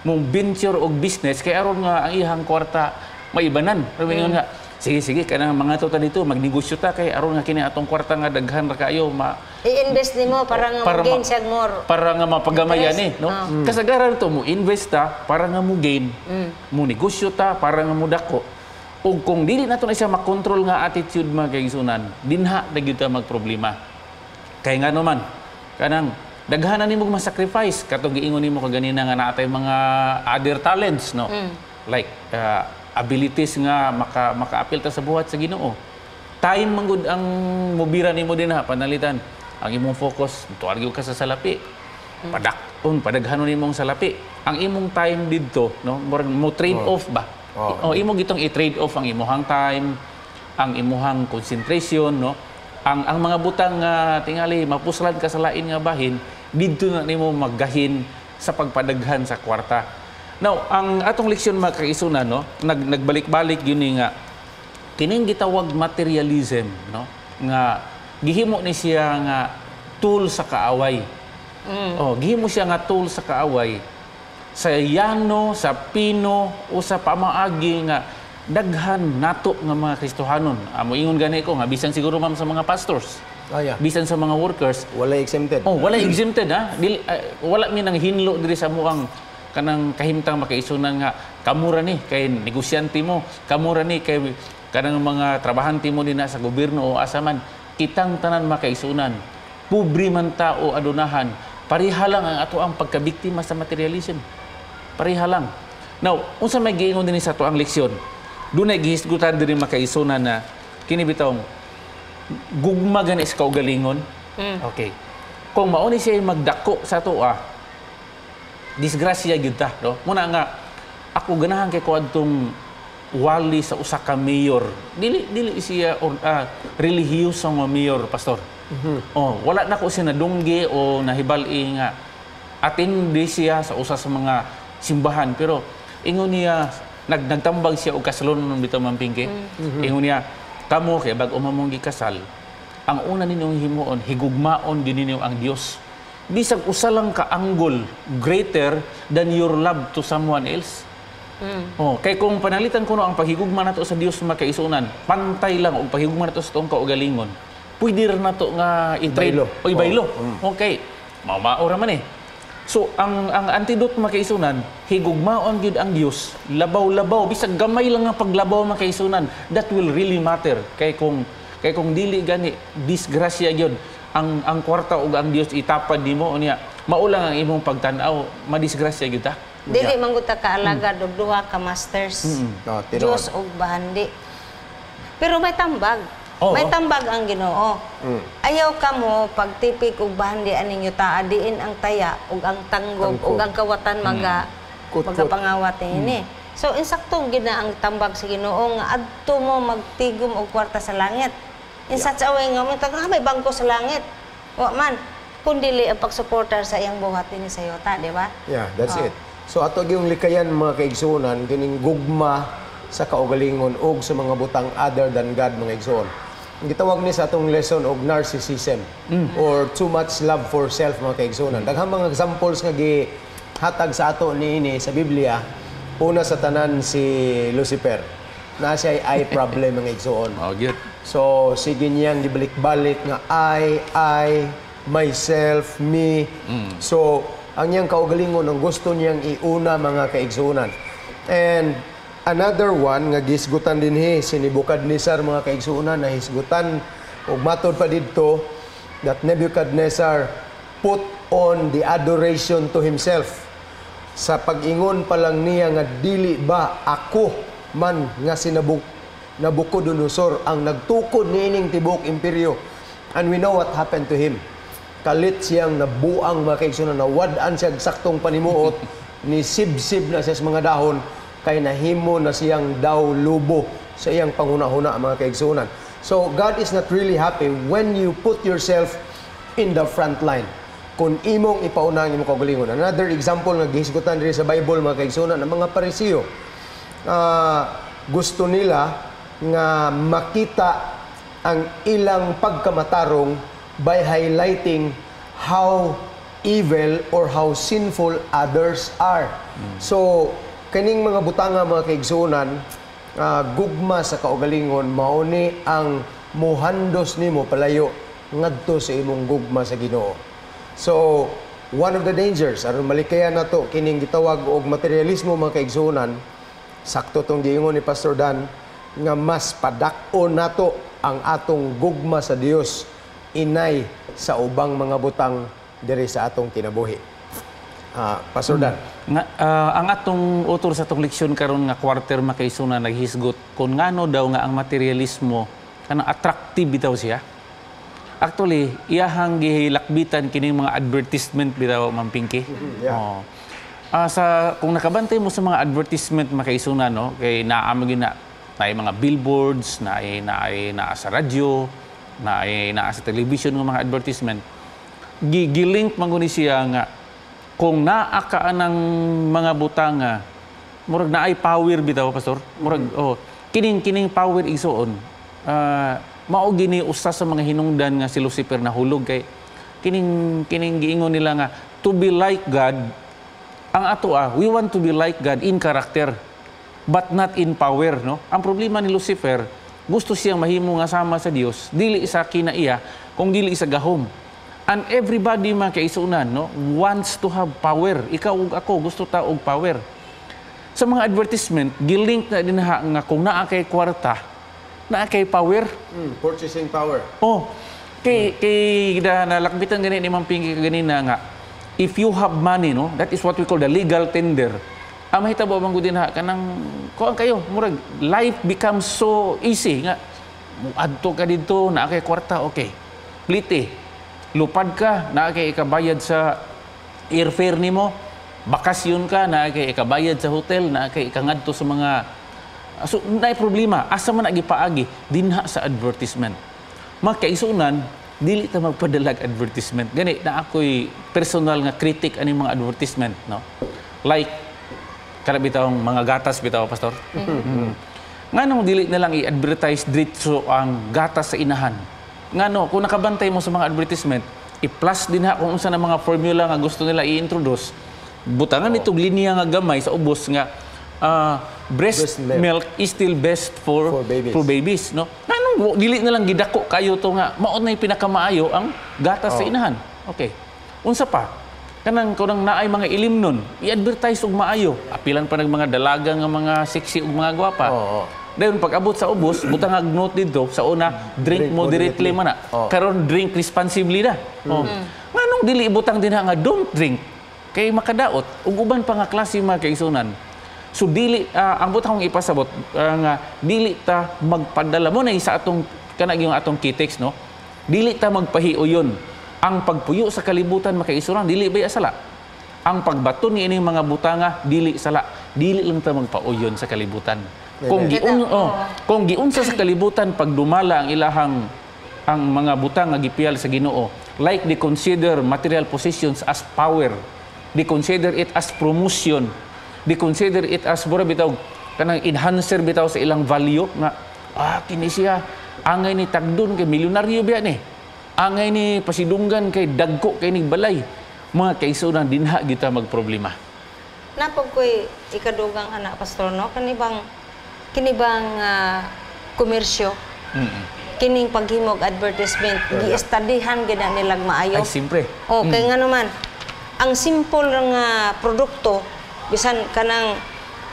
Speaker 2: mo venture og business kay aron nga ang iyahang kwarta maibanan. Pero ingon nga sige sige, kanang mga to ta dito, magnegosyo ta kay aron nga kini atong kwarta nga daghan ra kaayo ma
Speaker 3: I-invest nimo para nga
Speaker 2: para
Speaker 3: mo-gain siya more.
Speaker 2: Para nga mapagamayan
Speaker 3: interest.
Speaker 2: eh, no? Kasagaran to mo invest ta para nga mo gain, mo negosyo ta para nga mo dako. Ug kung dili nato na siya makontrol nga attitude, mga kaigsuonan, dinha na gyud ta magproblema. Kay nga naman, kanang daghanan nimo ma-sacrifice katong giingon nimo kaganina nga naa tay mga other talents, no? Like abilities nga makaapil ta sa buhat sa Ginoo. Time man gud ang mubira nimo dinha panalitan. Ang imong focus, tuwag gyud ka sa salapi. Padak-on, padaghanon nimong salapi. Ang imong time didto, no? Murag mo trade off ba?
Speaker 1: Oh.
Speaker 2: Oh, imo gitong i-trade off ang imuhang time, ang imuhang concentration, no? Ang mga butang nga tingali mapuslan ka sa lain nga bahin, didto na nimo maggahin sa pagpadaghan sa kwarta. Now, ang atong leksyon, mga kaigsuonan, no, nagbalik-balik yun ni nga kining gitawag materialism, no, nga gihimo ni siya nga tool sa kaaway. Oh, gihimo siya nga tool sa kaaway sa yano, sa pino o sa pamaagi nga daghan nato nga mga Kristohanon. Amo ingon gani ko nga bisan siguro, ma'am, sa mga pastors, bisan sa mga workers,
Speaker 1: Wala exempted.
Speaker 2: Oh, wala exempted ha. Dili, wala mi nang hinlo diri sa muang kanang kahimtang, makaigsuonan, nga kamura ni kay negosyante mo, kamura ni kay kanang mga trabahante mo dinha sa gobyerno o asa man. Kitang tanan, makaigsuonan, pobre man ta o adunahan, pareha lang ang ato ang pagkabiktima sa materialism. Pareha lang. Now, unsa may giingon dinhi sa ato ang leksyon? Dunay gihisgutan diri, makaigsuonan, na kini bitawng gugma gani sa kaugalingon. Okay. Kung mao ni siya magdako sa atoa, disgrasya gyud ta, no? Muna nga ako ganahan kay ko adtong wali sa usa ka mayor. Dili dili siya or relihiyoso nga mayor, Pastor. Oh, wala na ko siya nadunggi o nahibal-i nga attend siya sa usa sa mga simbahan, pero ingon niya nagtambag siya og kasalon bitaw, Ma'am Pinky. Ingon niya, kamo kay bag-o man mong gikasal, ang una ninyong himuon, higugmaon din ninyo ang Dios. Bisag usa lang ka anggol greater than your love to someone else. Oh, kay kung panalitan kuno ang paghigugma nato sa Dios, makaigsuonan, pantay lang og paghigugma nato sa atong kaugalingon. Pwede ra nato nga i-trade
Speaker 1: Ibaylo.
Speaker 2: o ibaylo. Okay. Mao-mao ra man eh. So ang antidote, makaigsuonan, higugmaon gyud ang Dios, labaw-labaw bisag gamay lang ang paglabaw, makaigsuonan, that will really matter. Kay kung dili gani, disgrasya gyud ang kwarta ug ang Dios itapad nimo unya mao lang ang imong pagtan-aw, madisgrasya gyud ta.
Speaker 3: Dili man gud ta kaalagad og duha ka masters.
Speaker 1: Oh, tinuod.
Speaker 3: Diyos ug bahandi. Pero may tambag. May tambag ang Ginoo. Ayaw kamo pagtipik og bahandi aning yuta diin ang taya ug ang tanggob
Speaker 1: Tangkob.
Speaker 3: ug ang kawatan maga
Speaker 1: Kut-kut.
Speaker 3: magapangawat ini. So insakto gid na ang tambag sa Ginoo nga adto mo magtigom og kwarta sa langit. In such a way nga mo ah, may bangko sa langit. Wa man kun dili ang pagsuportar sa iyang buhat dinhi sa yuta, di ba?
Speaker 1: Yeah, that's it. So ato gyung likayan, mga kaigsuonan, kining gugma sa kaugalingon og sa mga butang other than God, mga igsuon. Ang gitawag ni sa atong lesson og narcissism or too much love for self, mga kaigsuonan. Daghang mga examples nga gihatag sa ato niini sa Biblia. Una sa tanan, si Lucifer. Na siya ay eye problem, mga igsuon.
Speaker 2: Oh, gyud.
Speaker 1: So, sige niyang gibalik-balik nga I, myself, me. So, ang niyang kaugalingon, ang gusto niyang iuna, mga kaigsuonan. And another one nga gisgutan dinhi si Nebuchadnezzar, mga kaigsuonan, na hisgutan ug matod pa didto that Nebuchadnezzar put on the adoration to himself sa pag-ingon pa lang niya nga dili ba ako man nga si Nabucodonosor ang nagtukod niining tibuok imperyo. And we know what happened to him. Kalit siyang nabuang, mga kaigsunan, nawad-an siya saktong panimuot, ni sib-sib na siya sa mga dahon, kay nahimo na siyang daw lubo sa iyang panghuna-huna, mga kaigsunan. So God is not really happy when you put yourself in the front line. Kung imong ipauna ang imong kaugalingon. Another example nga gihisgutan diri sa Bible, mga kaigsunan, ang mga Pariseo. Gusto nila nga makita ang ilang pagkamatarong by highlighting how evil or how sinful others are. So, kaning mga butanga, mga kaigsunan, gugma sa kaugalingon mao ni ang muhandos nimo palayo ngadto sa imong gugma sa Ginoo. So, one of the dangers aron malikayan nato kining gitawag og materialismo, mga kaigsuonan, sakto tong giingon ni Pastor Dan nga mas padak-on nato ang atong gugma sa Dios inay sa ubang mga butang diri sa atong kinabuhi. Pastor Dan.
Speaker 2: Nga, ang atong author sa atong leksyon karon nga quarter, makaisuna, naghisgot kung ngano daw nga ang materialismo kanang attractive bitaw siya. Actually, iyahang gihilakbitan kining mga advertisement bitaw, Ma'am Pinky. Oh. Sa kung nakabantay mo sa mga advertisement, makaisuna, no, kay naa mo gyud na naay mga billboards, naay naay naa sa radyo, naay naa sa television nga mga advertisement. Gi-link man guni siya nga kung naa ka ng mga butanga, murag naay power bitaw, Pastor. Murag, oh, kining kining power, igsuon. Mao gini usa sa mga hinungdan nga si Lucifer nahulog kay kining kining giingon nila nga to be like God. Ang ato, we want to be like God in character but not in power, no? Ang problema ni Lucifer, gusto siyang mahimo nga sama sa Dios, dili sa kinaiya kung dili sa gahom. And everybody, mga kaisunan, no, wants to have power. Ikaw ug ako, gusto ta og power. Sa mga advertisement, gilink na dinha nga kung naa kay kwarta, naa kay power.
Speaker 1: Purchasing power.
Speaker 2: Oh, kay kay da nalakbitan gani ni Ma'am Pinky ganina nga if you have money, no, that is what we call the legal tender. Ang mahitabo man gud dinha kanang kuan kayo, murag life becomes so easy nga adto ka didto, naa kay kwarta, okay. Plite. Lupad ka, naa kay ikabayad sa airfare nimo. Bakasyon ka, naa kay ikabayad sa hotel, naa kay ikangadto sa mga. So, naay problema. Asa man na gipaagi? Dinha sa advertisement. Mga kaisunan, dili ta magpadalag advertisement. Gani, na ako'y personal nga critic ani mga advertisement, no? Like, kana bitawng mga gatas bitaw, Pastor. Nganong dili na lang i-advertise diretso ang gatas sa inahan? Ngano, kung nakabantay mo sa mga advertisement, i-plus din ha kung unsa na mga formula nga gusto nila i-introduce. Butangan itong linya nga gamay sa ubos nga breast,
Speaker 1: breast milk
Speaker 2: milk is still best for
Speaker 1: for babies.
Speaker 2: For babies, no? Nganong dili na lang gidako kayo to nga mao na yung pinakamaayo ang gatas sa inahan? Okay. Unsa pa? Kanang kunang naay mga ilimnon, i-advertise og maayo. Apilan pa nag mga dalaga nga mga sexy ug mga gwapa. Dayon pag abot sa ubos, butang ag note dito sa una, drink,
Speaker 1: drink
Speaker 2: moderately
Speaker 1: moderately.
Speaker 2: Man na. Karon, drink responsibly na. Oh. Nganong dili ibutang dinha nga don't drink kay makadaot ug uban pa nga klase, mga kaigsunan? So dili ang butang akong ipasabot nga dili ta magpadala mo na sa atong kanang yung atong key text, no. Dili ta magpahiuyon. Ang pagpuyo sa kalibutan, makaisuran, dili ba sala? Ang pagbaton ni ining mga butanga dili sala. Dili lang ta magpauyon sa kalibutan. Kung giun oh, kung giunsa sa kalibutan pagdumala ang ilahang ang mga butang nga gipiyal sa Ginoo, like they consider material possessions as power, they consider it as promotion, they consider it as mura bitaw kanang enhancer bitaw sa ilang value nga kini siya angay ni tagdon kay milyonaryo biya ni, angay ni pasidunggan kay dagko kay ni balay, mga kaisunan, dinha kita magproblema.
Speaker 3: Napog ko'y ikadugang anak, Pastor, no? Kanibang, kinibang komersyo, kining paghimog advertisement, gi-studyhan gid na nilag maayo.
Speaker 2: Ay, simpre.
Speaker 3: Oh, kay nga naman, ang simple nga produkto, bisan kanang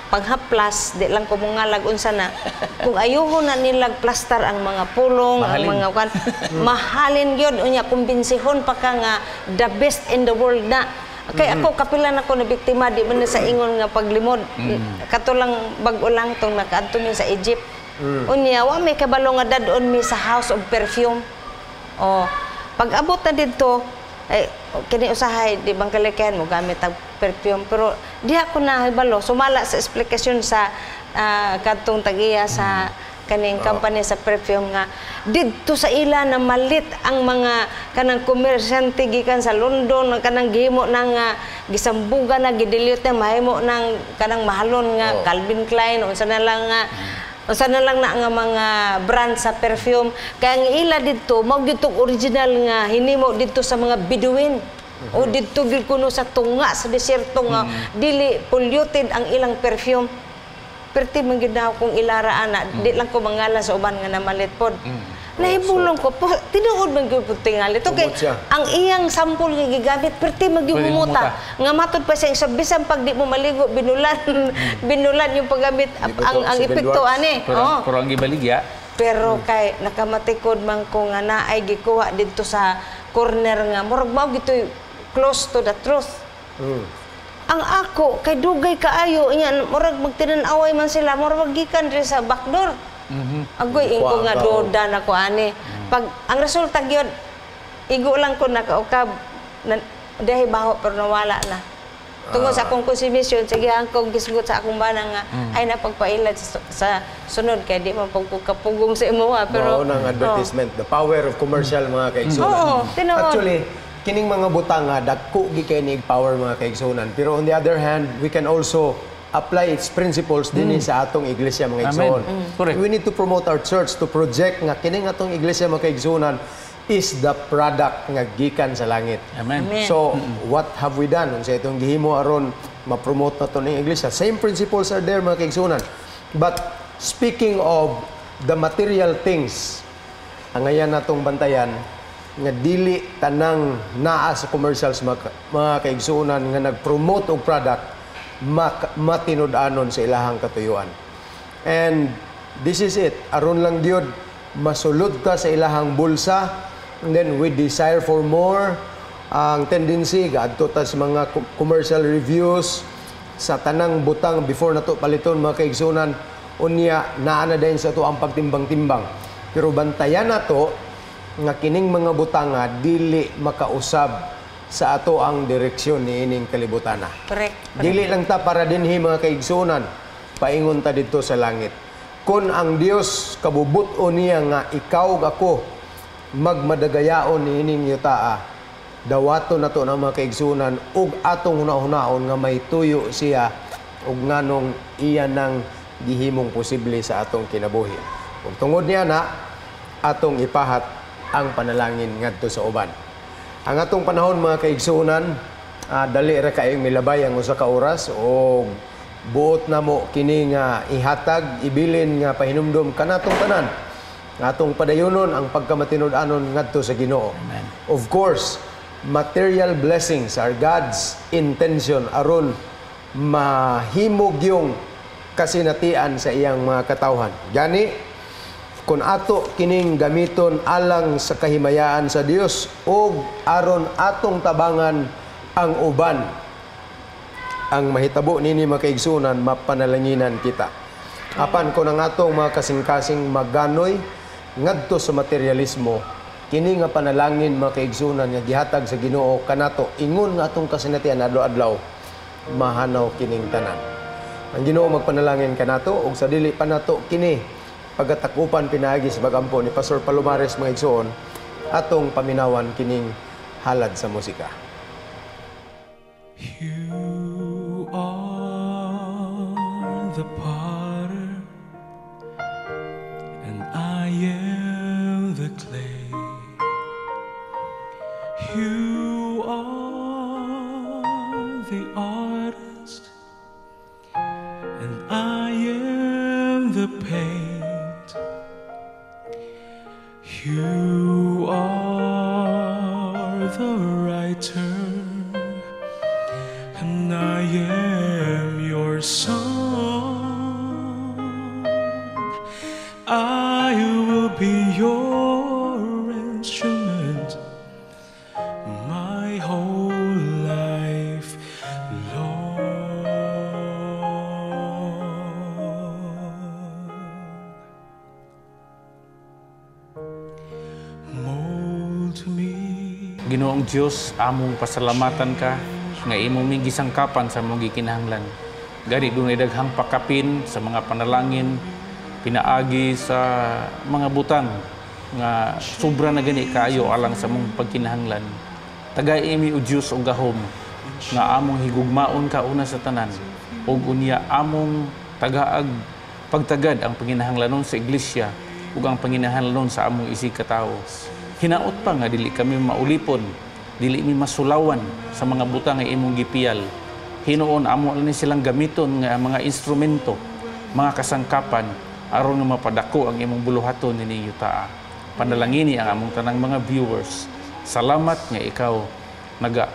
Speaker 3: panghaplas, di lang ko mungalag unsa na. Kung ayuho na nilag plastar ang mga pulong, ang
Speaker 2: Mahalin.
Speaker 3: Mga kan, mahalin gyud unya kumbinsihon pa ka nga the best in the world na. Kay ako, kapilan ako na biktima, di man na sa ingon nga paglimod. Kato lang bag-o lang tong nakaadto mi sa Egypt. Unya wa may kabalo nga dad-on mi sa House of Perfume. O pag abot na didto ay kini usahay di bang kalikayan mo gamit ang perfume, pero diha ko na hibalo sumala sa eksplikasyon sa kadtong tag-iya sa kaning company sa perfume nga didto sa ila na malit ang mga kanang komersyante gikan sa London, kanang gihimo na nga gisambugan na, gidilute na, mahimo ng kanang mahalon nga Calvin Klein, unsa na lang nga unsa na lang na nga mga brand sa perfume, kaya ang ila didto mao gyud tong original nga hinimo didto sa mga Bedouin o didto gyud kuno sa tunga sa desierto nga dili polluted ang ilang perfume. Perti man gyud na akong ilara ana, di lang ko mangala sa uban nga namalit pod. Nahibulong ko po, tinuod man gyud pud tingali to kay
Speaker 1: Kumot siya.
Speaker 3: Ang iyang sample nga gigamit perti man gyud
Speaker 2: Pwede
Speaker 3: mumuta.
Speaker 2: mumuta.
Speaker 3: Nga matud pa siya sa bisan pag di mo maligo, binulan binulan yung paggamit
Speaker 1: Di ba
Speaker 3: ang
Speaker 1: to, seven
Speaker 3: epekto
Speaker 1: dwarfs?
Speaker 3: ani.
Speaker 2: Pero,
Speaker 3: Oo.
Speaker 2: pero ang gibaligya,
Speaker 3: Pero kay nakamatikod man ko nga naay gikuha didto sa corner nga murag mao gitoy close to the truth. Ang ako kay dugay kaayo nya, murag magtinan-away man sila, murag gikan diri sa backdoor. Agoy, ingko nga
Speaker 1: Kuha ka, oh.
Speaker 3: doda na ko ani. Pag ang resulta gyud, igo lang ko nakaukab na, dahil baho pero nawala na. Tungod sa akong consumption, sige, ang kong gisgot sa akong bana nga ay napagpailad sa sunod kay di man pag ko kapugong sa imuha, pero
Speaker 1: Mao nang advertisement, the power of commercial, mga kaigsunan.
Speaker 3: Oo, tinuod.
Speaker 1: Actually, kining mga butanga dagko gi kay ni power, mga kaigsunan. Pero on the other hand, we can also apply its principles dinhi sa atong iglesia, mga
Speaker 2: Amen.
Speaker 1: igsoon.
Speaker 2: Correct.
Speaker 1: We need to promote our church, to project nga kining atong iglesia, mga kaigsunan, is the product nga gikan sa langit.
Speaker 2: Amen.
Speaker 3: Amen.
Speaker 1: So, what have we done? Unsa itong gihimo aron ma-promote na to ning iglesia? Same principles are there, mga kaigsunan. But speaking of the material things, ang ngayan natong bantayan nga dili tanang naa sa commercials, mga kaigsunan, nga nag-promote og product matinud-anon sa ilahang katuyuan. And this is it. Aron lang gyud masulod ka sa ilahang bulsa and then with desire for more, ang tendency gaadto ta sa mga commercial reviews sa tanang butang before nato paliton, mga kaigsunan. Unya naa na dayon sa ato ang pagtimbang-timbang. Pero bantayan nato nga kining mga butanga dili makausab sa ato ang direksyon niining kalibutana.
Speaker 3: Correct.
Speaker 1: Dili lang ta para dinhi, mga kaigsunan, paingon ta didto sa langit. Kung ang Dios kabubut-on niya nga ikaw ug ako magmadagayaon niining yutaa, dawaton nato na, mga kaigsunan, ug atong hunahunaon nga may tuyo siya ug nganong iya nang gihimong posible sa atong kinabuhi. Ug tungod niya na atong ipahat ang panalangin ngadto sa uban. Ang atong panahon, mga kaigsunan, dali ra kaayong milabay ang usa ka oras o buot namo kini nga ihatag, ibilin nga pahinumdom kanatong tanan. Atong padayonon ang pagkamatinud-anon ngadto sa Ginoo. Of course, material blessings are God's intention aron mahimog yung kasinatian sa iyang mga katawhan. Gani, kung ato kining gamiton alang sa kahimayaan sa Dios ug aron atong tabangan ang uban, ang mahitabo nini, mga kaigsunan, mapanalanginan kita. Apan kung ang atong mga kasing-kasing maganoy ngadto sa materialismo, kini nga panalangin, mga kaigsunan, nga gihatag sa Ginoo kanato ingon nga atong kasinatian adlaw-adlaw, mahanaw kining tanan. Ang Ginoo magpanalangin kanato ug sa dili pa nato kini pagkatakupan pinaagi sa pagampo ni Pastor Palomares, mga igsoon, atong paminawan kining halad sa musika.
Speaker 4: You are the potter, and I am the clay. You are the artist, and I am the paint. You are the writer, and I am your song. I will be your instrument my whole life long.
Speaker 2: Ginoong Dios, among pasalamatan ka nga imo ming gisangkapan sa among gikinahanglan. Gani dunay daghang pakapin sa mga panalangin, pinaagi sa mga butang nga sobra na gani kaayo alang sa among pagkinahanglan. Tagay mi, o Dios, og gahom nga among higugmaon ka una sa tanan ug unya among tagaag pagtagad ang panginahanglanon sa iglesia ug ang panginahanglanon sa among isig katawo. Hinaot pa nga dili kami maulipon, dili mi masulawan sa mga butang nga imong gipiyal. Hinuon amo lang ni silang gamiton nga mga instrumento, mga kasangkapan aron nga mapadako ang imong buluhaton nining yutaa. Panalangini ang among tanang mga viewers. Salamat nga ikaw naga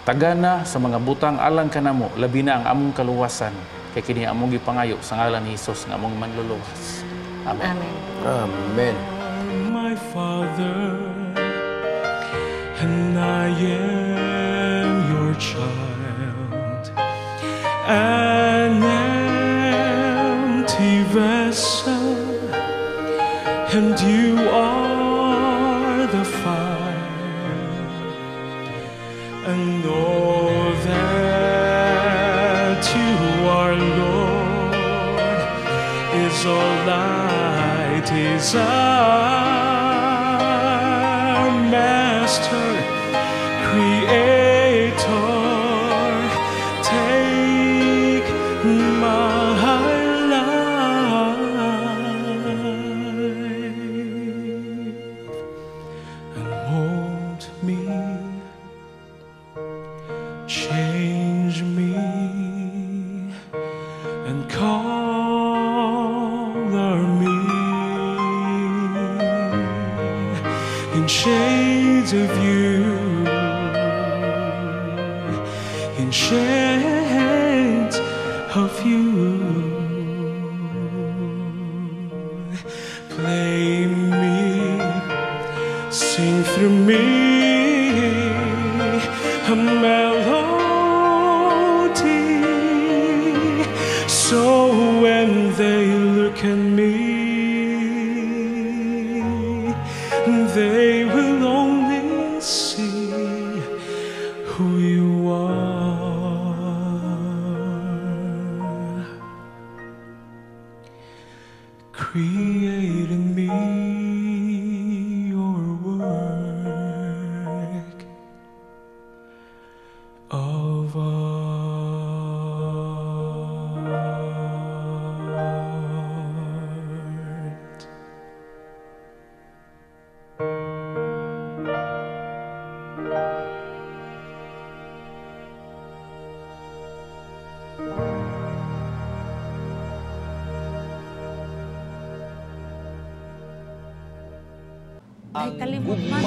Speaker 2: tagana sa mga butang alang kanamo, labi na ang among kaluwasan. Kay kini among gipangayo sa ngalan ni Hesus nga among manluluwas. Amen.
Speaker 3: Amen.
Speaker 1: Amen.
Speaker 4: My Father, and I am your child, an empty vessel, and you are the fire, and all that you are, Lord, is all I desire. Master, Creator, take my life and mold me, change me, and color me in shades of you, in shades of you. Play me, sing through me a melody, so when they look at me, they will only see who you are. Create in me your work of art.
Speaker 3: Ay, kalimot man.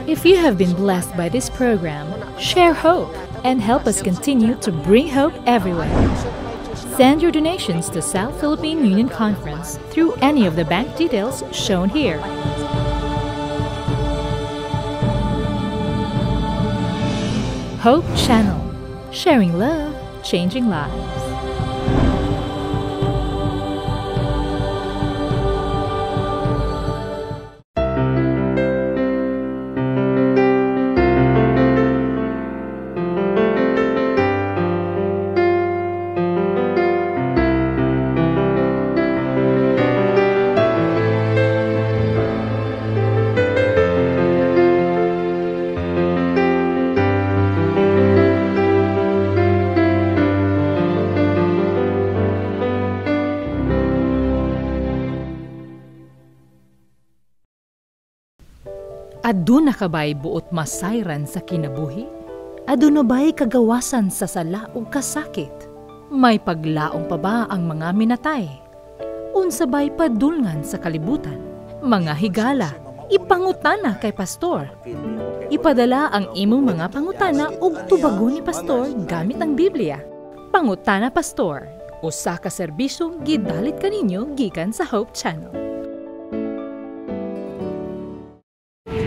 Speaker 5: If you have been blessed by this program, share hope and help us continue to bring hope everywhere. Send your donations to South Philippine Union Conference through any of the bank details shown here. Hope Channel, sharing love, changing lives. Aduna ka ba'y buot masayran sa kinabuhi? Aduna ba'y kagawasan sa sala ug kasakit? May paglaong pa ba ang mga minatay? Unsa ba'y padulngan sa kalibutan? Mga higala, ipangutana kay pastor. Ipadala ang imong mga pangutana ug tubagon ni pastor gamit ang Biblia. Pangutana Pastor, usa ka serbisyong gidalit kaninyo gikan sa Hope Channel.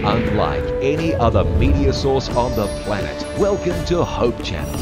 Speaker 6: Unlike any other media source on the planet, welcome to Hope Channel.